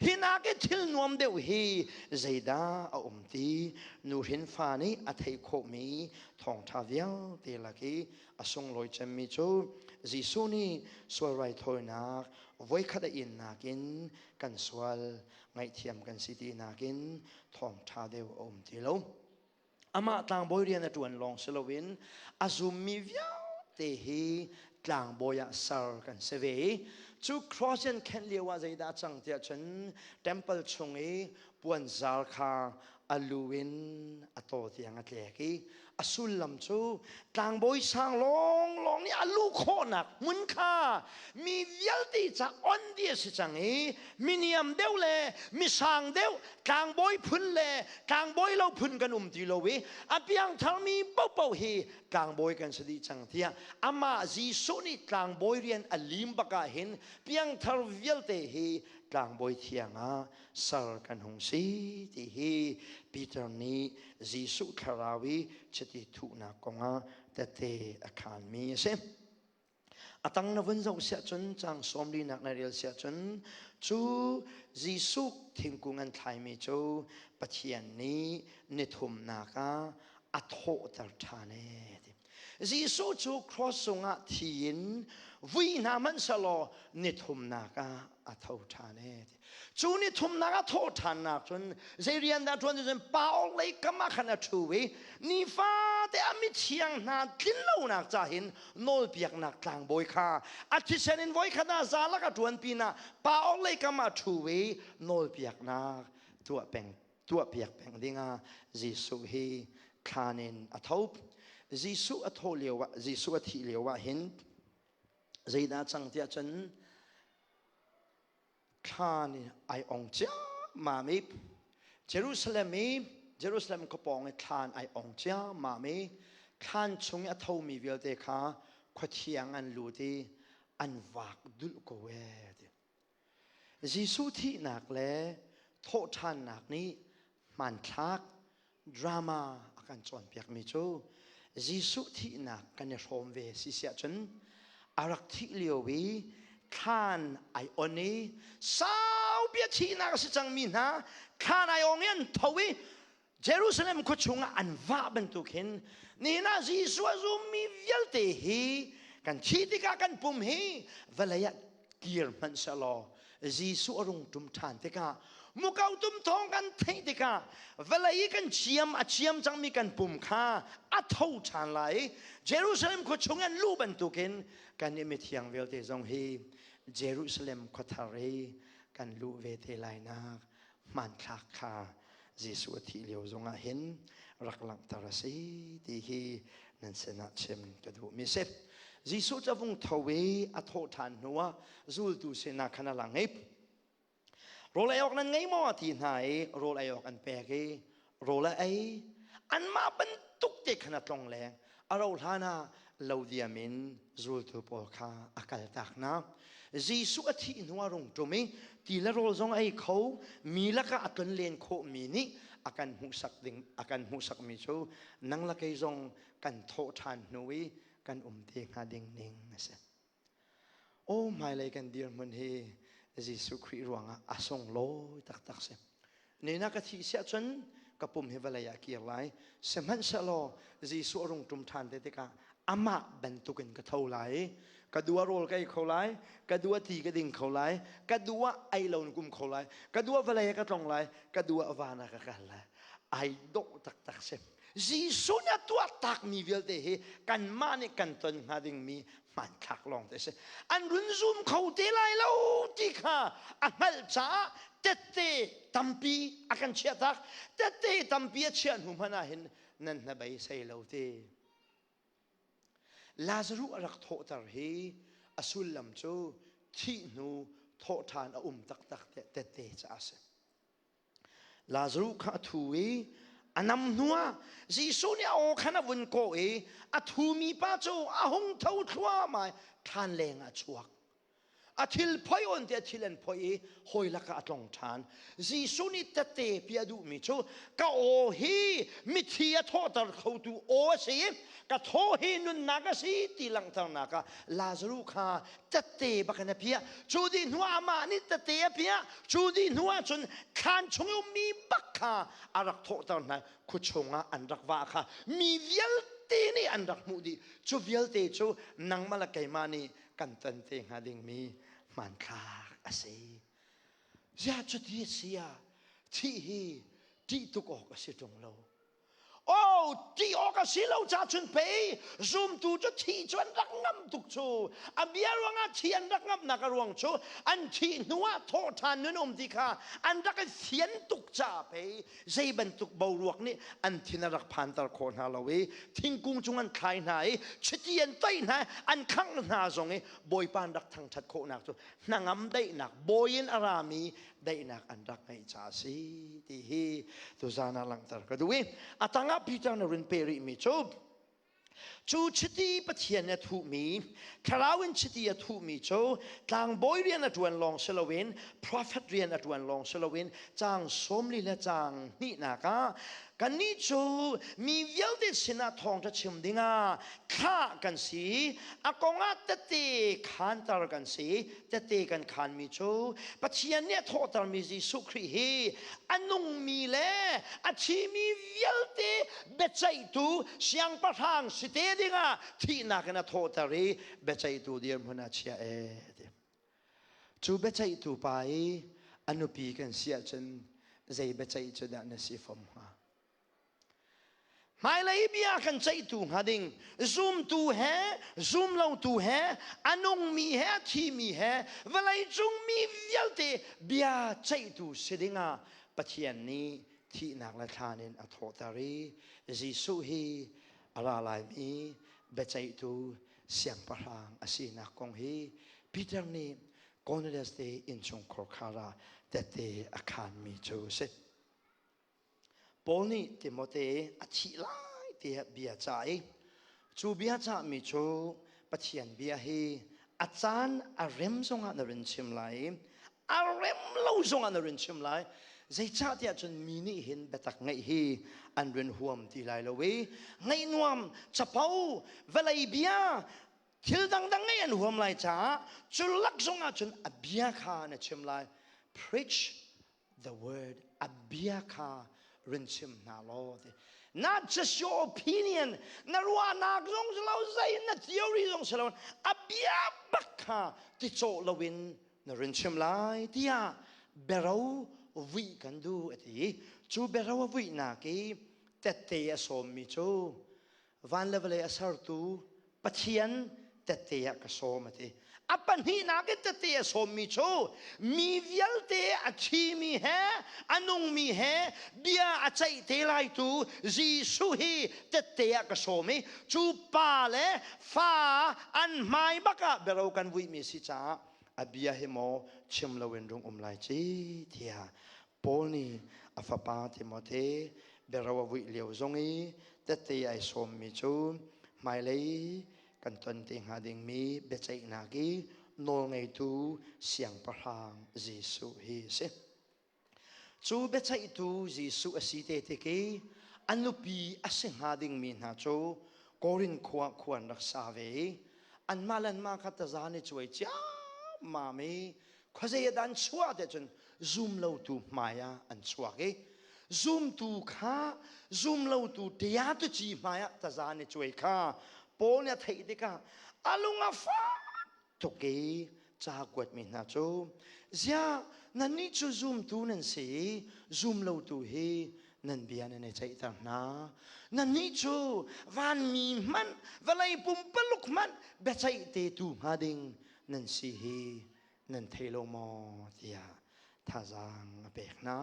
[SPEAKER 1] Hi nak i thil nuam deuh hi zeidah a um ti nuhrin fa nih a theih khawhmi thawngṭha vialte lak i a sunglawi cemmi cu Jesuh nih sual raithawinak voikhat a innak in kan sual ngaihthiam kan si ti nakin thawngṭha deuh a um ti lo. Amah tlangbawi rian a ṭuan lawng si loin a zummi vialte hi tlangbawi ah ser kan si ve i cu cross an khenh lio ah zeidah a cang tiah cun temple chung i puanzar kha a lu in a taw tiang a tlek i a sullam cu tlangbawi sang lawnglawng nih a luh khawhnak hmun kha mi vialte ca on dih a si cang i miniam deuh le misang deuh tlangbawi phun le tlangbawi lo phun kan um ti lo i a piangtharmi paohpaoh hi tlangbawi kan si dih cang tiah amah Jesuh nih tlangbawi rian a lim bak ah hin piangthar vialte hi tlangbawi thiang ah ser kan hung si ti hi Peter nih Jesuh thlarau i chiti thuhnak kongah tette a khaanmi a si. A tang na vun zoh siah cun caang sawmlinak na rel siah cun cu Jesuh thingkung an thlaimi cu Pathian nih nithumnak ah a thawhter ṭhan ee ti. Jesuh cu cross cungah thi in vui hna hmanh selaw nithumnak ah a tho ṭhan ee ti. Cu ni thumnak a thawh ṭhannak cun zei rian dah ṭuan cun Paul lei kam ah khan a ṭhu i nifate a mithiang hna tlinlonak ca hin nawlpiaknak tlangbawi kha a thisen in voikhat ah zalak a ṭuan pinah Paul lei kam ah ṭhu i nawlpiaknak tuah peng tuahpiak peng dingah Jesuh hi thlan in a tho. Jesuh a thawh lio ah Jesuh a thih lio ah hin zeidah cang tiah cun thlan in ai ong ciammam i Jerusalem i Jerusalem khuapawng i thlan ai ong ciammam i thlan chung i a thomi vialte kha khuathiang an lut i an vak dulh ko ee ti. Jesuh thihnak le thawhṭhannak nih hmanthlak drama a kan cawnpiakmi cu Jesuh thihnak kan i hrawm ve si siah cun a rak thih lio i thlan ai on i saupi a thihnak a si cangmi hna thlan ai ong i an tho i Jerusalem khua chungah an vah bantuk hin nihin ah Jesuh a zummi vialte hi kan thih tikah kan pum hi vawlei ah kir hmanh sehlaw Jesuh a rung ṭum ṭhan tikah muko tum thawng kan theih tikah vawlei i kan chiam a chiam cangmi kan pum kha a tho ṭhan lai i Jerusalem khua chung an luh bantukin kan i mithiang vialte zong hi Jerusalem khua thar i kan luh ve te lai nak hmanthlak kha Jesuh a thih lio zongah hin rak langhter a si ti hi nan sinah chim ka duhmi si. Jesuh cu a vung tho i a thawh ṭhan hnuah zultu sinah khan a lang i. Rawl ei awk nan ngei maw a ti hna i rawl ei awk an pek i rawl a ei. Anmah bantuk te khan a tlong leng. A rauh hlan ah lo diam in zultu pawl kha a kaltak hna. Jesuh a thih hnu ah rung ṭum i ti le rawl zong ei kho mi lakah a tlon len khawhmi nih a kan hmuhsak ding a kan hmuhsakmi cu nang le kei zong kan thawh ṭhan hnu i kan um te hnga ding ning a si. Aw hmailei kan dirhmun hi Jesuh Khrih ruangah a sunglawi taktak si. Nina ka thih siah cun ka pum hi vawlei ah kir lai. Sihmanhsehlaw Jesuh a rung ṭum ṭhan te tikah amah bantukin ka tho lai. Ka dua rawl ka ei kho lai, ka dua ti ka ding kho lai, ka dua ei lo in kum kho lai, ka dua vawlei ah ka tlong lai, ka dua van ah ka kal lai. Ai dawh taktak si. Jesuh nih a tuah takmi vialte hi kanmah nih kan ton hnga dingmi hmanthlak lawng te si. An run zum kho te lai lo ti kha a hngalh caah tette tampi a kan chiah tak. Tette tampi a chiah hnu hmanh ah hin nan hnabei sei lo te. Lazaruh a rak thawhter hi a sullam cu thih hnu thawhṭhan a um taktak tette caah a si. Lazaruh kha a thu i a nam hnuah Jesuh nih a aw khan a vun kawh i a thumi pa cu a hung tho thluahmah i thlan leng ah a chuak. A thil phoi on ti a thil an phoi i hawi lakah a tlong ṭhan. Jesuh nih tette pi a duhmi cu ka aw hi mithi a thawhter khotu aw a si i ka thaw hi nunnak a si ti langhternak ah Lazaruh kha tette bak in a piah. Cu dih hnuah amah nih tette a piah. Cu dih hnuah cun thlan chung i ummi bak kha a rak thawhter hna. Khua chungah an rak vah kha mi vialte nih an rak hmuh dih. Cu vialte cu nangmah le keimah nih kan ton te hnga dingmi hmanthlak a si. Ziah cuti a si ah thih hi ṭih tuk awk a si ṭung lo. Oh, ti awk a si lo ca cun pei zumtu cu thi cu an rak ngamh tuk cu. A bia ruangah thi an rak ngamhnak a ruang cu an thih hnuah thawh ṭhan nun um ti kha an rak i fian tuk caah pei zei bantuk boruak nih an thin a rak phanter khawh hna lo i thingkung cung an thlai hna i chiti an toih hna i an khangh hna zong i Bawipa an rak thangṭhat khawhnak cu hnangam daihnak bawi in a rami daihnak an rak ngeih caah a si ti hi tuzan ah langhter ka duh i a tangah Peter na run pe rihmi cu cu chiti Pathian a thuhmi thlarau in chiti a thuhmi cu tlangbawi rian a ṭuan lawng si loin prophet rian a ṭuan lawng si loin caang 40 le caang hnihnak ah kannih cu mi vialte sinah thawngṭha chim dingah thlah kan si a kongah tette khaanter kan si Tehte kan khaanmi cu Pathian nih a thawhtermi Jesuh Khrih hi a nungmi le a thimi vialte biaceihtu siangpahrang si te dingah thihnak in a thawhter i biaceihtu dirhmun ah chia e ti. Cu biaceihtu pa i a nupi kan si ahcun zei biaceih cu dah na si fom hnga? Hmailei bia kan ceihtu hnga ding zumtu he zumlotu he a nungmi he a thimi he vawleicung mi vialte bia ceihtu si dingah Pathian nih thihnak le thlan in a thawhter i Jesuh hi a ra laimi biaceihtu siangpahrang a sinak kong hi Peter nih Cornelius te innchungkhar khar ah tette a khaanmi cu a si. Paul nih Timote a thih lai tiah bia cah i cu bia cahmi cu Pathian bia hi a caan a rem zongah na run chim lai i a rem lo zongah na run chim lai. Zeicahtiah cun mi nih hin biatak ngeih hi an run huam ti lai lo i ngaih nuam capo vawlei bia thil dangdang ngeih an huam lai caah cu lak zongah cun a bia kha na chim lai. Preach the word a bia kha run chim hna law ti. Not just your opinion na ruahnak zong si lo zei na theory zong si lo a bia bak kha ti cawh loin na run chim lai tiah bero vui kan duh a ti. Cu bero a vuihnak i tette a sawmmi cu Van le vawlei a sertu Pathian tette ah ka sawm a ti. A pahnihnak in tette a sawmmi cu mi vialte a thimi he a nungmi he bia a ceih te laitu Jesuh hi tette ah ka sawm i cu pa le fa an hmai bak ah biaro kan vuihmi si caah. A bia hi maw chim loin rung um lai ci tiah Paul nih a fapa Timote biaro a vuih lio zong i tette ai sawmmi cu hmailei kan ton te hnga dingmi biaceihnak i nawlngeitu siangpahrang Jesuh hi a si. Cu biaceihtu Jesuh a si te tik i a nupi a si hnga dingmi hna cu Korin khua khua an rak sa ve i anmah le anmah kha taza an i cuai ciammam i khuazei ah dah an chuah tiah cun zumlotu hmai ah an chuak i zumtu kha zumlotu ṭiatuci hmai ah taza an i cuai kha Paul nih a theih tikah a lung a fak tuk i ca kuatmi hna cu ziah nannih cu zumtu nan si i zumlotu hi nan bia nan i ceihter hna nannih cu vanmi hmanh vawlei pumpaluk hmanh biaceih tetu hnga ding nan si hi nan thei lo maw tiah thazaang a pek hna.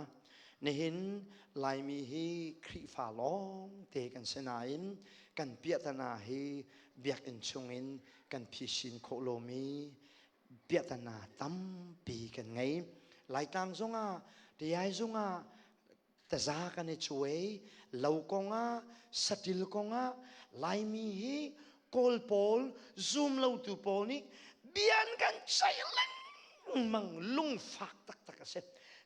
[SPEAKER 1] Nihin Laimi hi Khrihfa lawng te kan si nain kan piahtana hi biakinn chungin kan phisin khawh lomi piahtana tampi kan ngei. Laitlang zongah, Tiai zongah taza kan i cuai lo kongah satil kongah Laimi hi Kawl pawl zumlotu pawl nih bian kan ceih lengmang lungfak taktak a si.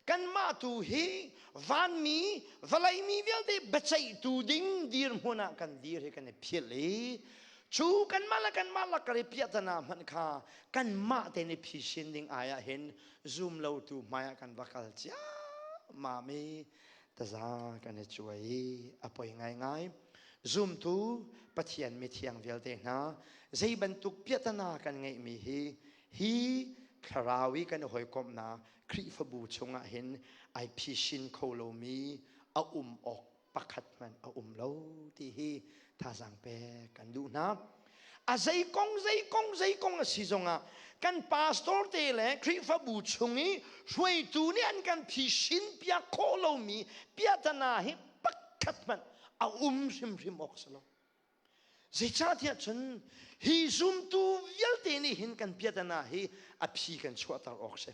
[SPEAKER 1] Kanmah tu hi vanmi vawleimi vialte biaceihtu ding dirhmun ah kan dir hi kan i philh i cu kanmah le kanmah lakar i piahtana hmanh kha kanmah tein i phisin ding ai ah hin zumlotu hmai ah kan va kal ciammam i taza kan i cuai i a poi ngaingai. Zumtu Pathian mithiang vialte hna zei bantuk piahtana kan ngeihmi hi hi thlarau i kan i hawikomhnak Khrihfabu chungah hin ai phisin kho lomi a um awk pakhat hmanh a um lo ti hi thazaang pek kan duh hna. A zei kong zei kong zei kong a si zongah kan pastor te le Khrihfabu chung i hruaitu nih an kan phisin piak khawh lomi piahtana hi pakhat hmanh a um hrimhrim awk si lo. Zeicahtiah cun hi zumtu vialte nih hin kan piahtana hi a phi kan chuahter awk si.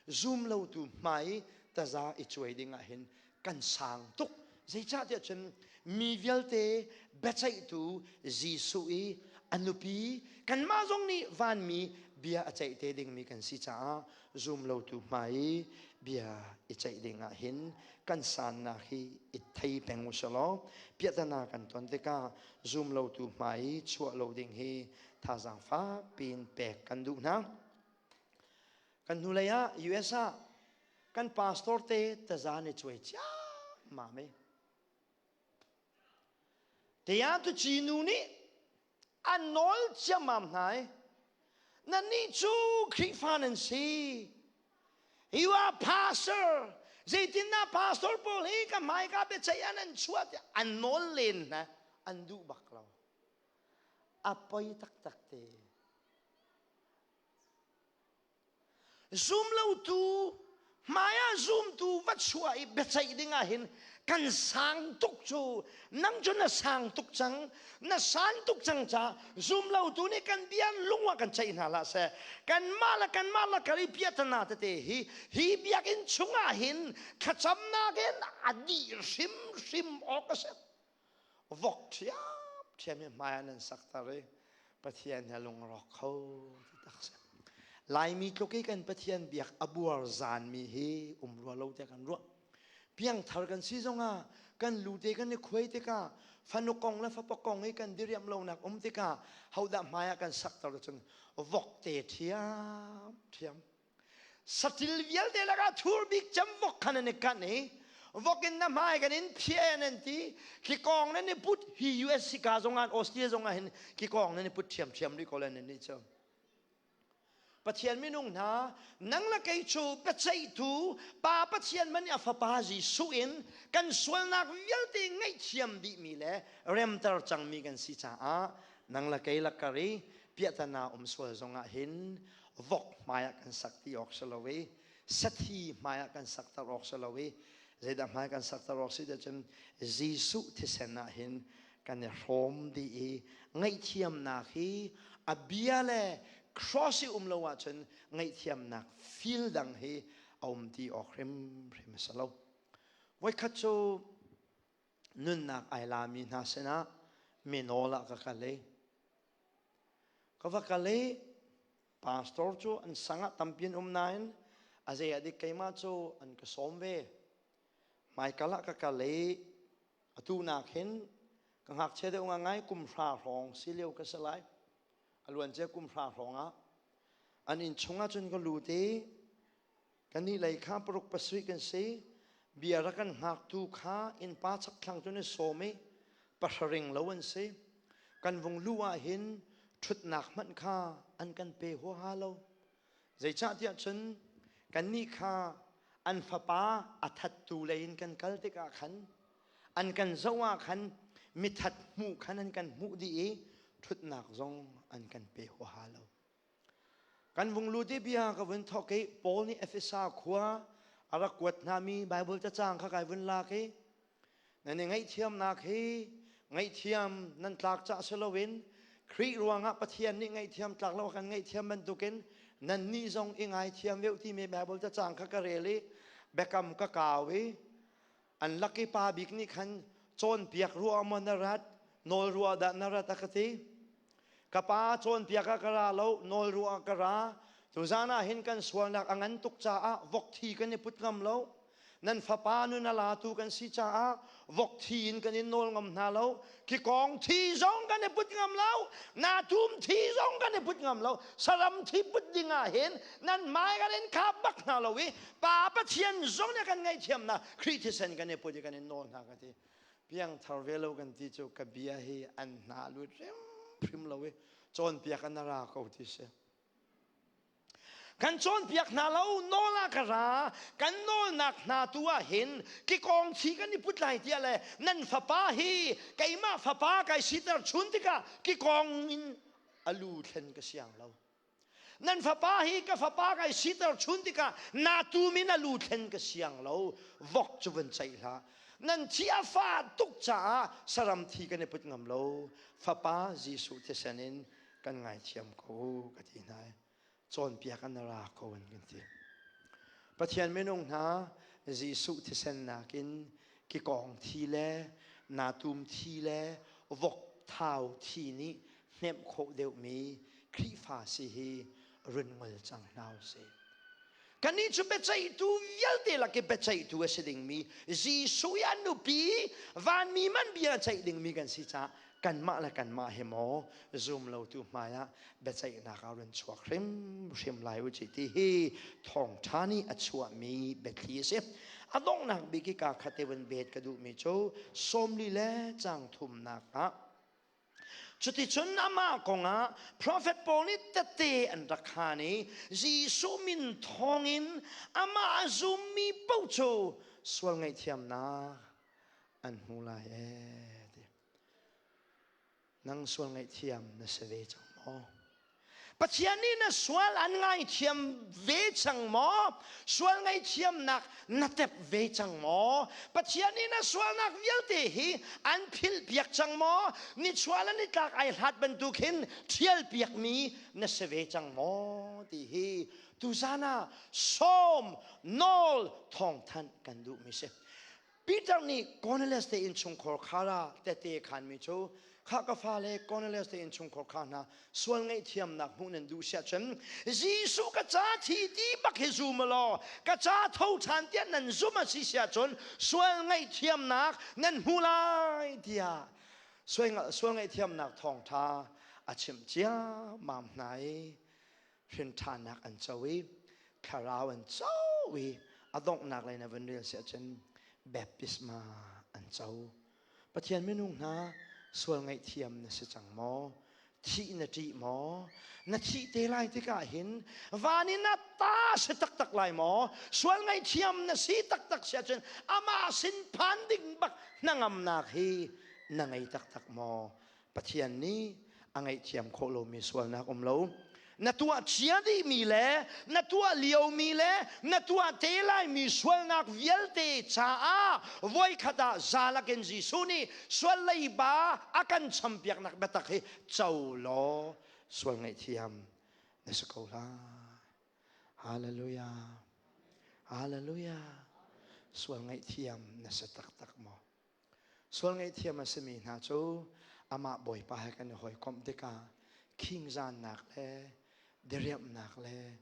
[SPEAKER 1] Zumlotu hmai taza i cuai ding ah hin kan sang tuk. Zeicahtiah cun mi vialte biaceihtu Jesuh i a nupi kanmah zong nih vanmi bia a ceih te dingmi kan si caah zumlotu hmai i bia i ceih ding ah hin kan sannak hi i thei peng u selaw piahtana kan ton tikah zumlotu hmai i chuah lo ding hi thazaang fak piin pek kan duh hna. Kan hnulei ah US ah kan pastor te taza ni cuai ciammam i Tiah tu ci nu nih an nawl ciammam hna i nannih cu Khrihfa nan si you are pastor zeitindah pastor pawl hi ka hmaika biaceih ah nan chuah tiah an nawl len hna an duh bak lo a poi taktak te Zumlotu hmaiah zumtu va chuah i biaceih ding ah hin kan sang tuk cu nang cu na sang tuk cang na san tuk cang ca zumlotu nih kan bia lung ah kan ceih hna hlah seh kanmah le kanmah lakar i piahtana tete hi hi biakinn chungah hin thlacamnak in a dih hrimhrim awk a si Vok ṭhiamṭhiam hi hmai ah nan sakter i Pathian he lungrawk kho ti tak si. Laimi tluk i kan Pathian biak a buar zaanmi hi um rua lo tiah kan ruah. Piangthar kan si zongah kan lu te kan i khuai tikah fanu kong le fapa kong i kan diriam lonak um tikah hodah hmai ah kan sakter cun vok te ṭhiamṭhiam Satil vialte lakah thur bik cem vok khan an i kanh i vok in na hmai kan in phiah nan ti kikawng nan i put hi US ka zong ah Australia zong ah hin kikawng nan i put ṭhiamṭhiam rih ko le nan nih cu Pathian minung hna nang le kei cu biaceihtu Pa Pathian man i a fapa Jesuh in kan sualnak vialte ngaihthiam dihmi le remter cangmi kan si caah nang le kei lakar i piahtana um sual zongah hin vok hmai ah kan sak ti awk si lo i sathi hmai ah kan sakter awk si lo i zeidah hmai kan sakter awk si cun Jesuh thisen ah hin kan i hrawm dih i ngaihthiamnak hi a bia le Cross i um lo ahcun ngaihthiamnak feel dang hi a um ti awk hrimhrim a si lo. Voikhat cu nunnak ai lami hna sinah minawl ah ka kal i ka va kal i pastor cu an sang ah tampi an um nain a zei ah dik keimah cu an ka sawm ve. Hmaikal ah ka kal i atu nak hin ka ngakchia deuh ngai kum hra hrawng si lio ka si lai. A luancia kum hra hrawng ah an inn chung ah cun ka lut i kannih lei kha paruk pasarih kan si. Bia rak kan hngaktu kha innpa chakthlang cun i sawm i pahraring lo an si. Kan vung luh ah hin ṭhutnak hmanh kha an kan pe huaha lo. Zeicahtiah cun kannih kha an fapa a thattu lei in kan kal tikah khan an kan zoh ah khan mithat hmuh khan an kan hmuh dih i ṭhutnak zong an kan pe huaha lo. Kan vung lut i bia ka vun thawk i Paul nih Efesa khua a rak kuat hnami Baibal cacang kha kai vun lak i nan i ngaihthiamnak hi ngaihthiam nan tlak cah si loin Khrih ruangah Pathian nih ngaihthiam tlak lo kan ngaihthiam bantukin nannih zong i ngaithiam ve timi Baibal cacang kha ka rel i biakam ka kau i an lak i pa bik nih khan cawnpiak ruah maw na rat nawl ruah dah na rat a ka ti ka pa cawnpiak ah ka ra lo nawl ruah ah ka ra tuzan ah hin kan sualnak a ngan tuk caah vok thi kan i put ngam lo nan fapa nun a latu kan si caah vok thi in kan in nawl ngam hna lo kikawng thi zong kan i put ngam lo natum thi zong kan i put ngam lo saram thi put ding ah hin nan hmai kan in khap bak hna lo i Pa Pathian zong nih kan ngaihthiam na Khrih thisen kan i put i kan in nawl hna ka ti piangthar ve lo kan ti cu ka bia hi an hna lut hrimhrim lo i cawnpiak an ra ko ti si kan cawnpiak hna lo nawl ah ka ra kan nawlnak hna tu ah hin kikawng thi kan i put lai tiah le nan fapa hi keimah fapa kai siter chun tikah kikawng in alu thlen ka siang lo Nan fapa hi ka fapa kai siter chun tikah na tum in a lu thlen ka siang lo vok cu vun ceih hlah nan thi a fa tuk caah saram thi kan i put ngam lo fapa Jesuh thisen in kan ngaithiam ko ka ti hna cawnpiak an ra ko an kan ti Pathian minung hna Jesuh thisen nakin kikawng thi le natum thi le vok thau thi nih hnemh khawh deuhmi Khrihfa si hi run ngol cang hna usih. Kannih cu biaceihtu vialte lak i biaceihtu a si dingmi Jesuh i a nupi vanmi man bia a ceih dingmi kan si caah kanmah le kanmah hi maw zum lotu hmaiah biaceihnak ah run chuak hrimhrim lai u ci ti hi thawngṭha nih a chuahmi biathli a si. A donghnak bik i kaa khat i vun bet ka duhmi cu sawmli le cang thumnak ah Cuticun amah kongah profet pawl nih tette an rak khaan i Jesuh min thawngin amah a zummi paoh cu sual ngaihthiamnak an hmu lai ee ti. Nang sual ngaihthiam na si ve cang maw? Pathian nih na sual an ngaithiam ve cang maw? Sual ngaihthiamnak na tep ve cang maw? Pathian nih na sualnak vialte hi an philhpiak cang maw? Nichuah le nitlak ai hlat bantuk hin ṭhialpiakmi na si ve cang maw? Ti hi tuzan ah sawm nawl thawngthanh kan duhmi si. Peter nih Cornelius te innchungkhar khar ah tete khanmi cu kha ka fale Cornelius te innchungkhar kha hna sual ngaihthiamnak hmuh nan duh siah cun Jesuh ka ca thi ti bak hi zum law ka ca tho ṭhan tiah nan zum a si siah cun sual ngaihthiamnak nan hmu lai tiah sual ngaihthiamnak thawngṭha a chimh ciammam hna i hrinṭhannak an co i thlarau an co i a donghnak lei na vun rel si ahcun baptisma an co. Pathian minung hna sual ngaihthiam na si cang maw? Thih na ṭih maw? Na thih te lai tikah hin van in a ta si taktak lai maw? Sual ngaihthiam na si taktak si ahcun amah sin phan ding bak hnangamnak hi na ngei taktak maw? Pathian nih a ngaihthiam khawh lomi sualnak um lo. Na tuah cia dihmi le na tuah liomi le na tuah te laimi sualnak vialte caah voikhat ah zalak in Jesuh nih sual leiba a kan champiaknak biatak hi co law sual ngaihthiam. Na si ko lai. Hallelujah. Hallelujah. Sual ngaihthiam na si taktak maw? Sual ngaihthiam a simi hna cu amah Bawipa he kan i hawikomh tikah khingzannak le diriamhnak le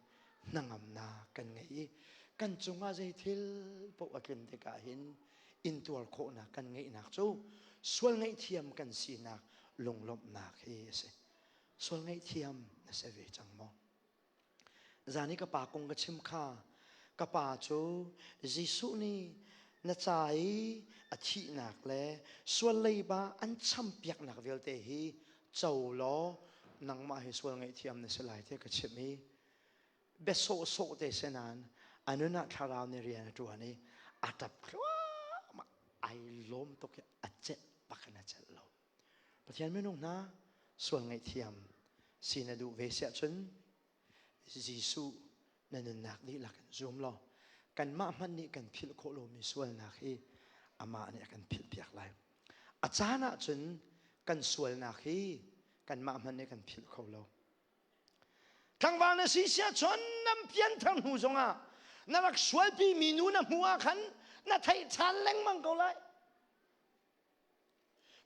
[SPEAKER 1] hnangamnak kan ngei i kan cungah zei thil paoh a tlun tikah hin intuar khawhnak kan ngeihnak cu sual ngaihthiam kan sinak lunglawmhnak hi a si. Sual ngaihthiam na si ve cang maw? Zan i ka pa kong ka chim kha ka pa cu Jesuh nih na ca i a thihnak le sual leiba an champiaknak vialte hi co law nangmah hi sual ngaihthiam na si lai tiah ka chimh i bia sawhsawh te si nain a nun ah thlarau nih rian a ṭuan i a ṭap thluahmah ai lawm tuk i a celh bak in a celh lo. Pathian minung hna sual ngaihthiam si na duh ve siah cun Jesuh na nunnak dihlak in zum law kanmah hmanh nih kan philh khawh lomi sualnak hi amah nih a kan philhpiak lai. A caan ah cun kan sualnak hi kanmah hmanh nih kan philh kho lo. Tlangval na si sia cun nan pianthar hnu zongah na rak sualpi mi nu na hmuh ah khan na theih ṭhan lengmang ko lai.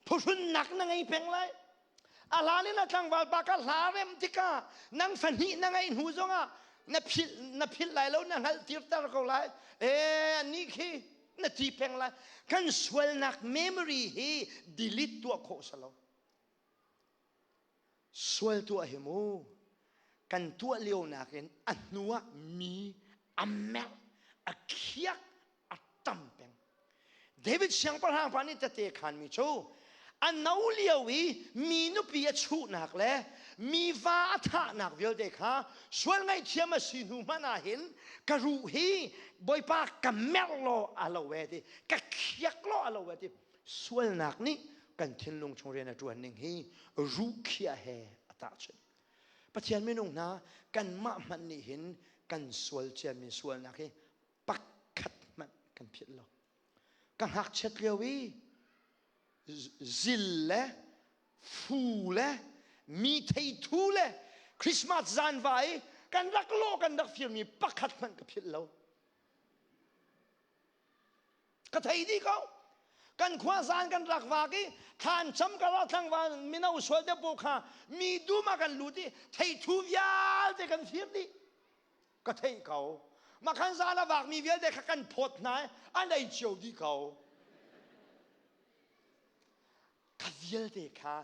[SPEAKER 1] Phuhrunnak na ngei peng lai. A hlan in a tlangval pa ka hla rem tikah nang fahnih na ngeih hnu zongah na philh na philh lai lo na hngalh tirter ko lai. Eh anih khi na ti peng lai. Kan sualnak memory hi delete tuah khawh si lo. Sual tuah hi mu kan tuah lio nakin a hnu ah mi a merh a khiak a tam peng. David siangpahrang pa nih tete khanmi cu a no lio i mi nupi a chuhnak le mi va a thahnak vialte kha sual ngaihthiam a si hnu hmanh ah hin ka ruh hi Bawipa ka merh law a lo e ti ka khiak law a lo e ti sualnak nih kan thinlung chung rian a ṭuan ning hi ruh khiah he a tahchunh. Pathian minung hna kanmah hmanh nih hin kan sual ciami sualnak hi pakhat hmanh kan philh lo. Ka ngakchiat lio i zil le fu le mi theithu le Christmas zan va i kan rak lawh kan rak firmi pakhat hmanh ka philh lo. Ka thei dih ko. Kan khua zan kan rak vak i thlan cam ka ra tlangval mino sual te pawl kha mi dum ah kan lut i theithu vialte kan fir dih. Ka theih ko. Makhan zan a vakmi vialte kha kan phawt hna i an ei cio dih ko. Kha vialte kha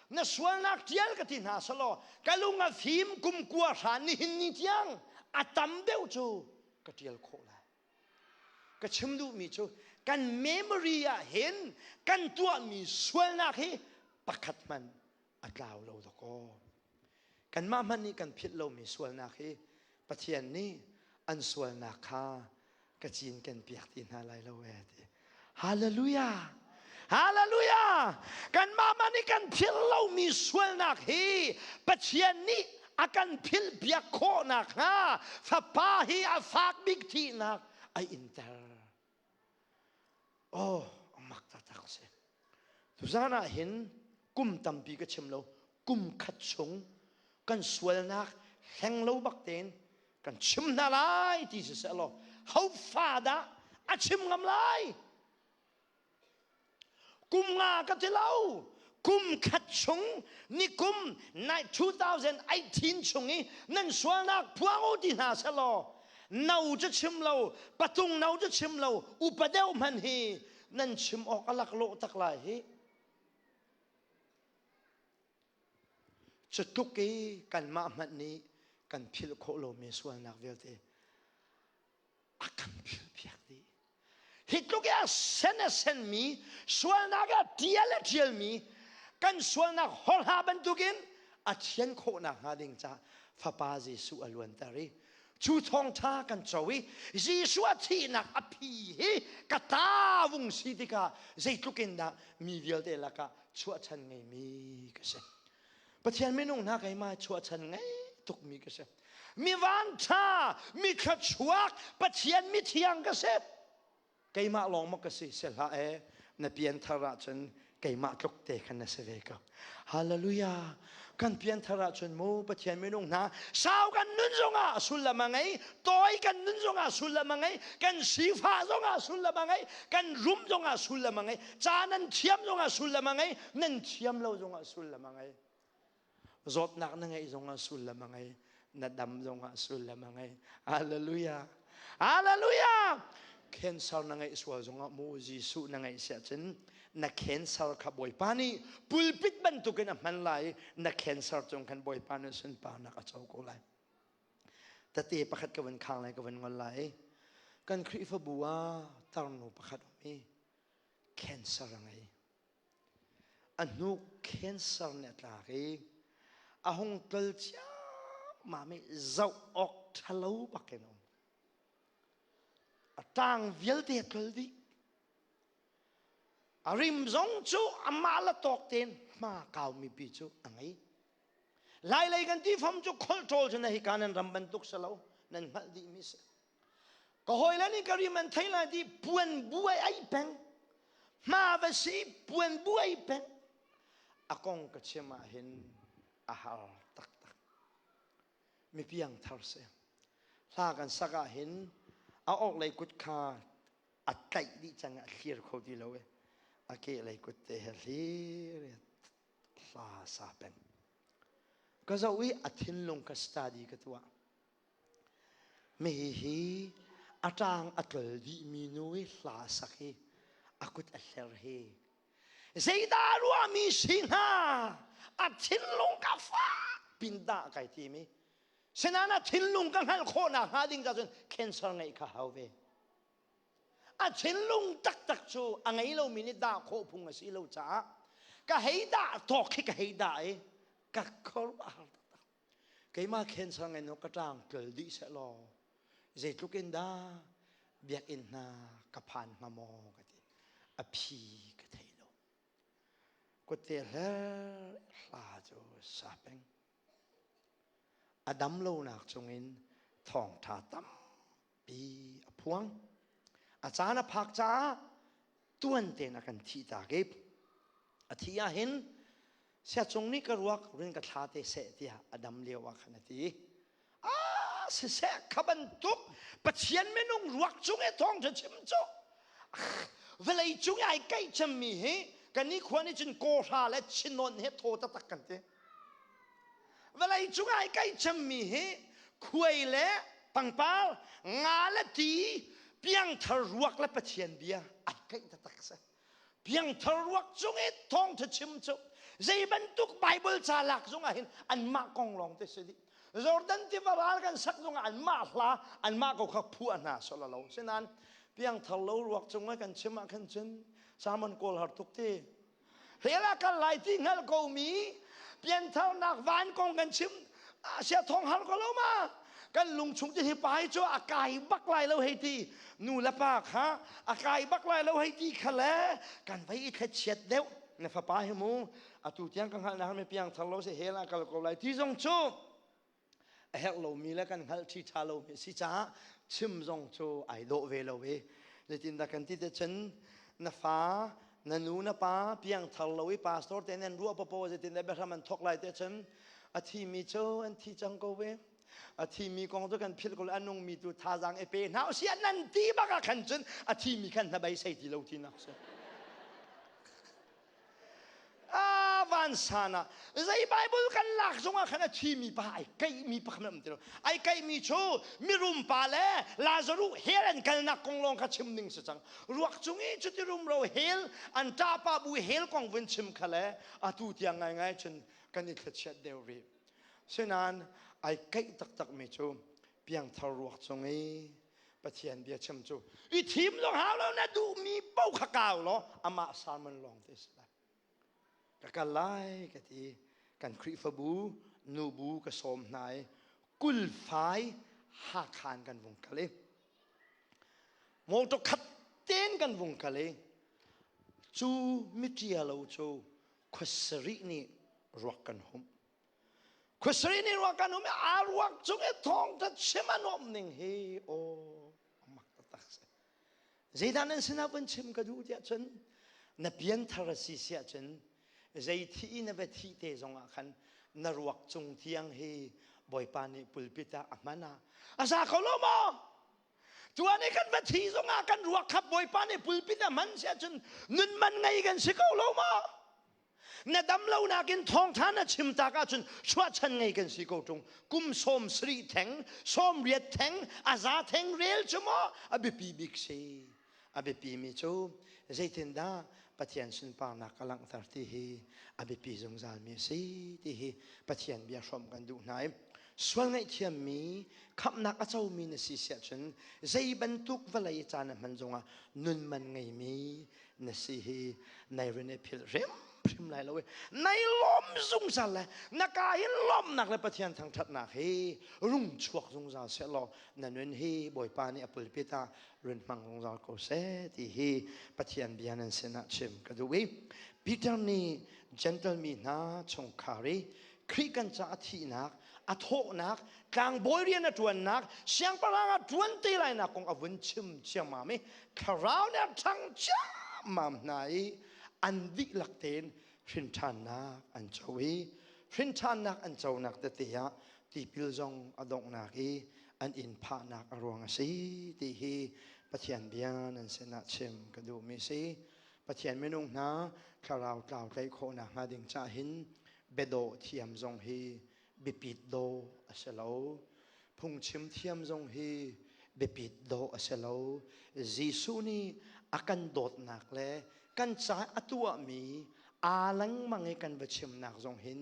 [SPEAKER 1] na sualnak tial ka ti hna selaw ka lung a fim kum kua hran nihin ni tiang a tam deuh cu ka tial khawh lai. Ka chim duhmi cu kan memory ah hin kan tuahmi sualnak hi pakhat hmanh a tlau lo dakaw. Kanmah hmanh nih kan philh lomi sualnak hi Pathian nih an sualnak kha ka cinken piak ti hna lai lo ee ti. Hallelujah! Hallelujah! Kanmah hmanh nih kan philh lomi sualnak hi Pathian nih a kan philh piak khawh nakhnga Fapa hi a fak bik thihnak a inter. Oh, mak taktak si. Tuzan ah hin kum tampi ka chim lo, kum khat chung kan sualnak hleng lo bak tein kan chim hna lai ti si seh law ho fa dah a chim ngam lai? Kum nga ka ti lo. Kum khat chung ni kum 2018 chung i nan sualnak phuang u ti hna seh law no cu chim lo patung no cu chim lo upa deuh hmanh hi nan chim awk a laklawh tak lai hi. Cu tluk i kanmah hmanh nih kan philh khawh lomi sualnak vialte a kan philhpiak dih. Hi tluk i a sen a senmi sualnak a ṭial a ṭialmi kan sualnak horha bantukin a thian khawh nakhnga ding caah Fapa Jesuh a luanter i cu thawngṭha kan co i Jesuh a thihnak a phi hi ka ta vung si tikah zeitluk in dah mi vialte lakah chuahchan ngeimi ka si. Pathian minung hna keimah chuahchan ngei tukmi ka si. Mi vanṭha, mi thluachuak, Pathian mithiang ka si. Keimah lawng maw ka si, si hlah ee, na pianthar ahcun Keimah tluk te khan na si ve ko. Hallelujah. Kan pianthar ahcun mu Pathian minung hna sau kan nun zongah sullam a ngei, tawi kan nun zongah sullam a ngei, kan sifah zongah sullam a ngei, kan rum zongah sullam a ngei, ca nan thiam zongah sullam a ngei, nan thiam lo zongah sullam a ngei. Zawtnak na ngeih zongah sullam a ngei, na dam zongah sullam a ngei. Hallelujah. Hallelujah. Cancer na ngeih sual zongah mu Jesuh na ngeih siah cun na cancer kha Bawipa nih pulpit bantukin a hman lai na cancer cung khan Bawipa nih sunparnak a co ko lai. Tate pakhat ka van khang lai ka van ngol lai. Kan Khrihfabu ah tarnu pakhat um i cancer a ngei. A hnuk cancer nih a tlak i a hung tlol ciammam i zoh awk ṭhalo bakin a um. A ṭang vialte a tlol dih. A rim zong cu amah la tawk tein hma kaumi pi cu a ngei. Lailei kan ti fam cu kholhṭawl cu na hika nan ram bantuk si lo, nan hngalh dihmi si. Ka hawile nih ka rim an thei lai ti puan bu ai ai peng. Hma va si puan bu ai peng. A kong ka chim ah hin a har taktak. Mi piang thar si. Hla kan sak ah hin a ok lei kut kha a tlaih dih cang a thlir kho ti lo e. A ke lei kut te he hlir hla sa peng. Ka zoh i a thinlung ka study ka tuah. Hihi a ṭang a tlol dihmi nu i hla a sak hi a kut a hler hi zeidah a ruahmi si hnga a thinlung ka fak pin dah kai timi sinain a thinlung ka hngalh khawhnak hnga ding ca cun cancer ngeih kha hau ve a thinlung taktak cu a ngei lomi nih dah khawh phung a si lo caah ka hei dah tawk khi ka hei dah i ka khuaruahhar taktak Keimah cancer ngein ka ṭang tlol dih sehlaw zeitluk in dah biakinn hna ka phan hnga maw ka ti. A phi ka thei lo. Kutte hler hla cu sa peng. A dam lonak chungin thawngṭha tampi a phuang. A caan a phak caah tuan tein a kan thih tak i a thih ah hin siacung nih ka ruak rin ka thla te seh tiah a dam lio ah khan a ti ah siseh kha bantuk Pathian minung ruak cung i thawngṭha chim cu vawlei cung i ai kaih cemmi hi kan ni khua nih cun kawhra le chinawn he thaw taktak kan ti Vawlei cung ai kai cemmi hi khuai le pangpar, nga le ti, piangthar ruak le Pathian bia ai kaih taktak si. Piangthar ruak cung i thawngṭha chim cu zei bantuk Bible ca lak zong ah hin anmah kong lawng te si dih. Jordan tiva ral kan sak zong ah anmah hla anmah ko kha phuah hna sawh lo. Sinain piangthar lo ruak cung ah kan chim ah khan cun sermon kawl har tuk ti. Hell ah kal lai ti hngal ko mi piantharnak van kong kan chim sia thong har ko lo ma kan lungchung ti hi pai cu a kai bak lai lo hei ti nu le pa kha a kai bak lai lo hei ti kha le kan vai i thlachiat deuh na fapa hi mu atu tiang ka hngalh na mi piangthar lo si hell ah kal ko lai ti zong cu a herh lomi le kan hngalh ṭhi ṭha lomi a si caah chim zong cu ai dawh ve lo i zeitindah kan ti te cun na fa na nu na pa piangthar lo i pastor te nan ruah papo zeitindah biahram an thok lai te cun a thimi cu an thi cang ko ve a thimi kong cu kan philh ko a nungmi tu thazaang i pe hna usih nan ti bak ah khan cun a thimi khan hnabei sei ti lo ti nak si Ah, vansan ah zei Bible kan lak zongah khan a thimi pa ai kaihmi pakhat um ti lo. Ai kaihmi cu mirum pa le Lazaruh hell an kalnak kong lawng kha chim ding si cang. Ruak cung i cuti rumro hell an ṭahpa bu hell kong vun chim kha le atu tiang ngaingai cun kan i thlachiat deuh rih. Sinain ai kaih taktakmi cu piangthar ruak cung i Pathian bia chim cu i thim zong hau lo na duhmi paoh kha kau law amah sermon lawng te si lai ka kal lai ka ti kan Khrihfabu nubu ka sawm hna i kulfai Hakhan kan vung kal i motor khat ten kan vung kal i cu miṭia lo cu khuasarih nih ruak kan humh Khuasari nih ruak kan um i aa ruak cung i thawngtha chim a nuamh ning hi aw a mak taktak si. Zeidah nan sinah vun chim ka duh tiah cun. Na pianthar a si siah cun zei thi na va thih te zongah khan na ruak cung tiang hi Bawipa nih pulpit ah a hman ah a za kho lo maw? Tuan i kan va thi zongah kan ruak kha Bawipa nih pulpit a hman siah cun nun man ngei kan si ko lo maw? Na dam lo nakin thawngtha na chim tak ahcun chuahchan ngei kan si ko ṭung. Kum 70 theng, 80 theng, a za theng rel cu maw a biapi bik si. A biapi mi cu zeitindah Pathian sunparnak ka langhter ti hi a biapi zungzal mi a si ti hi Pathian bia hrawmh kan duh hna i sual ngaihthiammi khamhnak a comi na si siah cun zei bantuk vawlei caan a hman zongah nun man ngeimi na si hi nai rin i philh hrimhrim lai lo i nai lawm zungzal le na ka hin lawmnak le Pathian thangṭhatnak hi rung chuak zungzal seh law na nun hi Bawipa nih a pulpit ah run hmang zungzal ko seh ti hi Pathian bia nan sinah chim ka duh i Peter nih Gentle mi hna chungkhar i Khrih kan ca a thihnak a thawhnak tlangbawi rian a ṭuannak siangpahrang a ṭuan te lainak kong a vun chim ciammam i thlarau nih a ṭhang ciammam hna i an dihlak tein hrinṭhannak an co i hrinṭhannak an conak tete ah tipil zong a donghnak i an inn phahnak a ruang a si ti hi Pathian bia nan sinah chim ka duhmi si. Pathian minung hna thlarau tlau tlaih khawhnak hnga ding cah hin biadawh thiam zong hi biapit dawh a si lo. Phungchim thiam zong hi biapit dawh a si lo. Jesuh nih a kan dawtnak le kan ca a tuahmi aa lengmang i kan va chimnak zong hin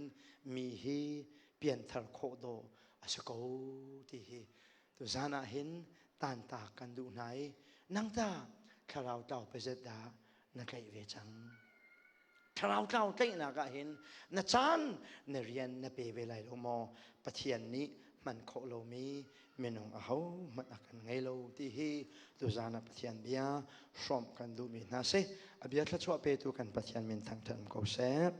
[SPEAKER 1] mi hi pianthar khawh dawh a si ko ti hi tuzan ah hin tantak kan duh hna i nang ta thlarau tlau pezet dah na tlaih ve cang. Thlarau tlau tlaihnak ah hin na caan na rian na pe ve lai lo maw? Pathian nih hman khawh lomi minung aho hmanh a kan ngei lo ti hi tuzan ah Pathian bia hrawmh kan duhmi hna si. A bia thluachuah petu kan Pathian min thangṭhat ko seh.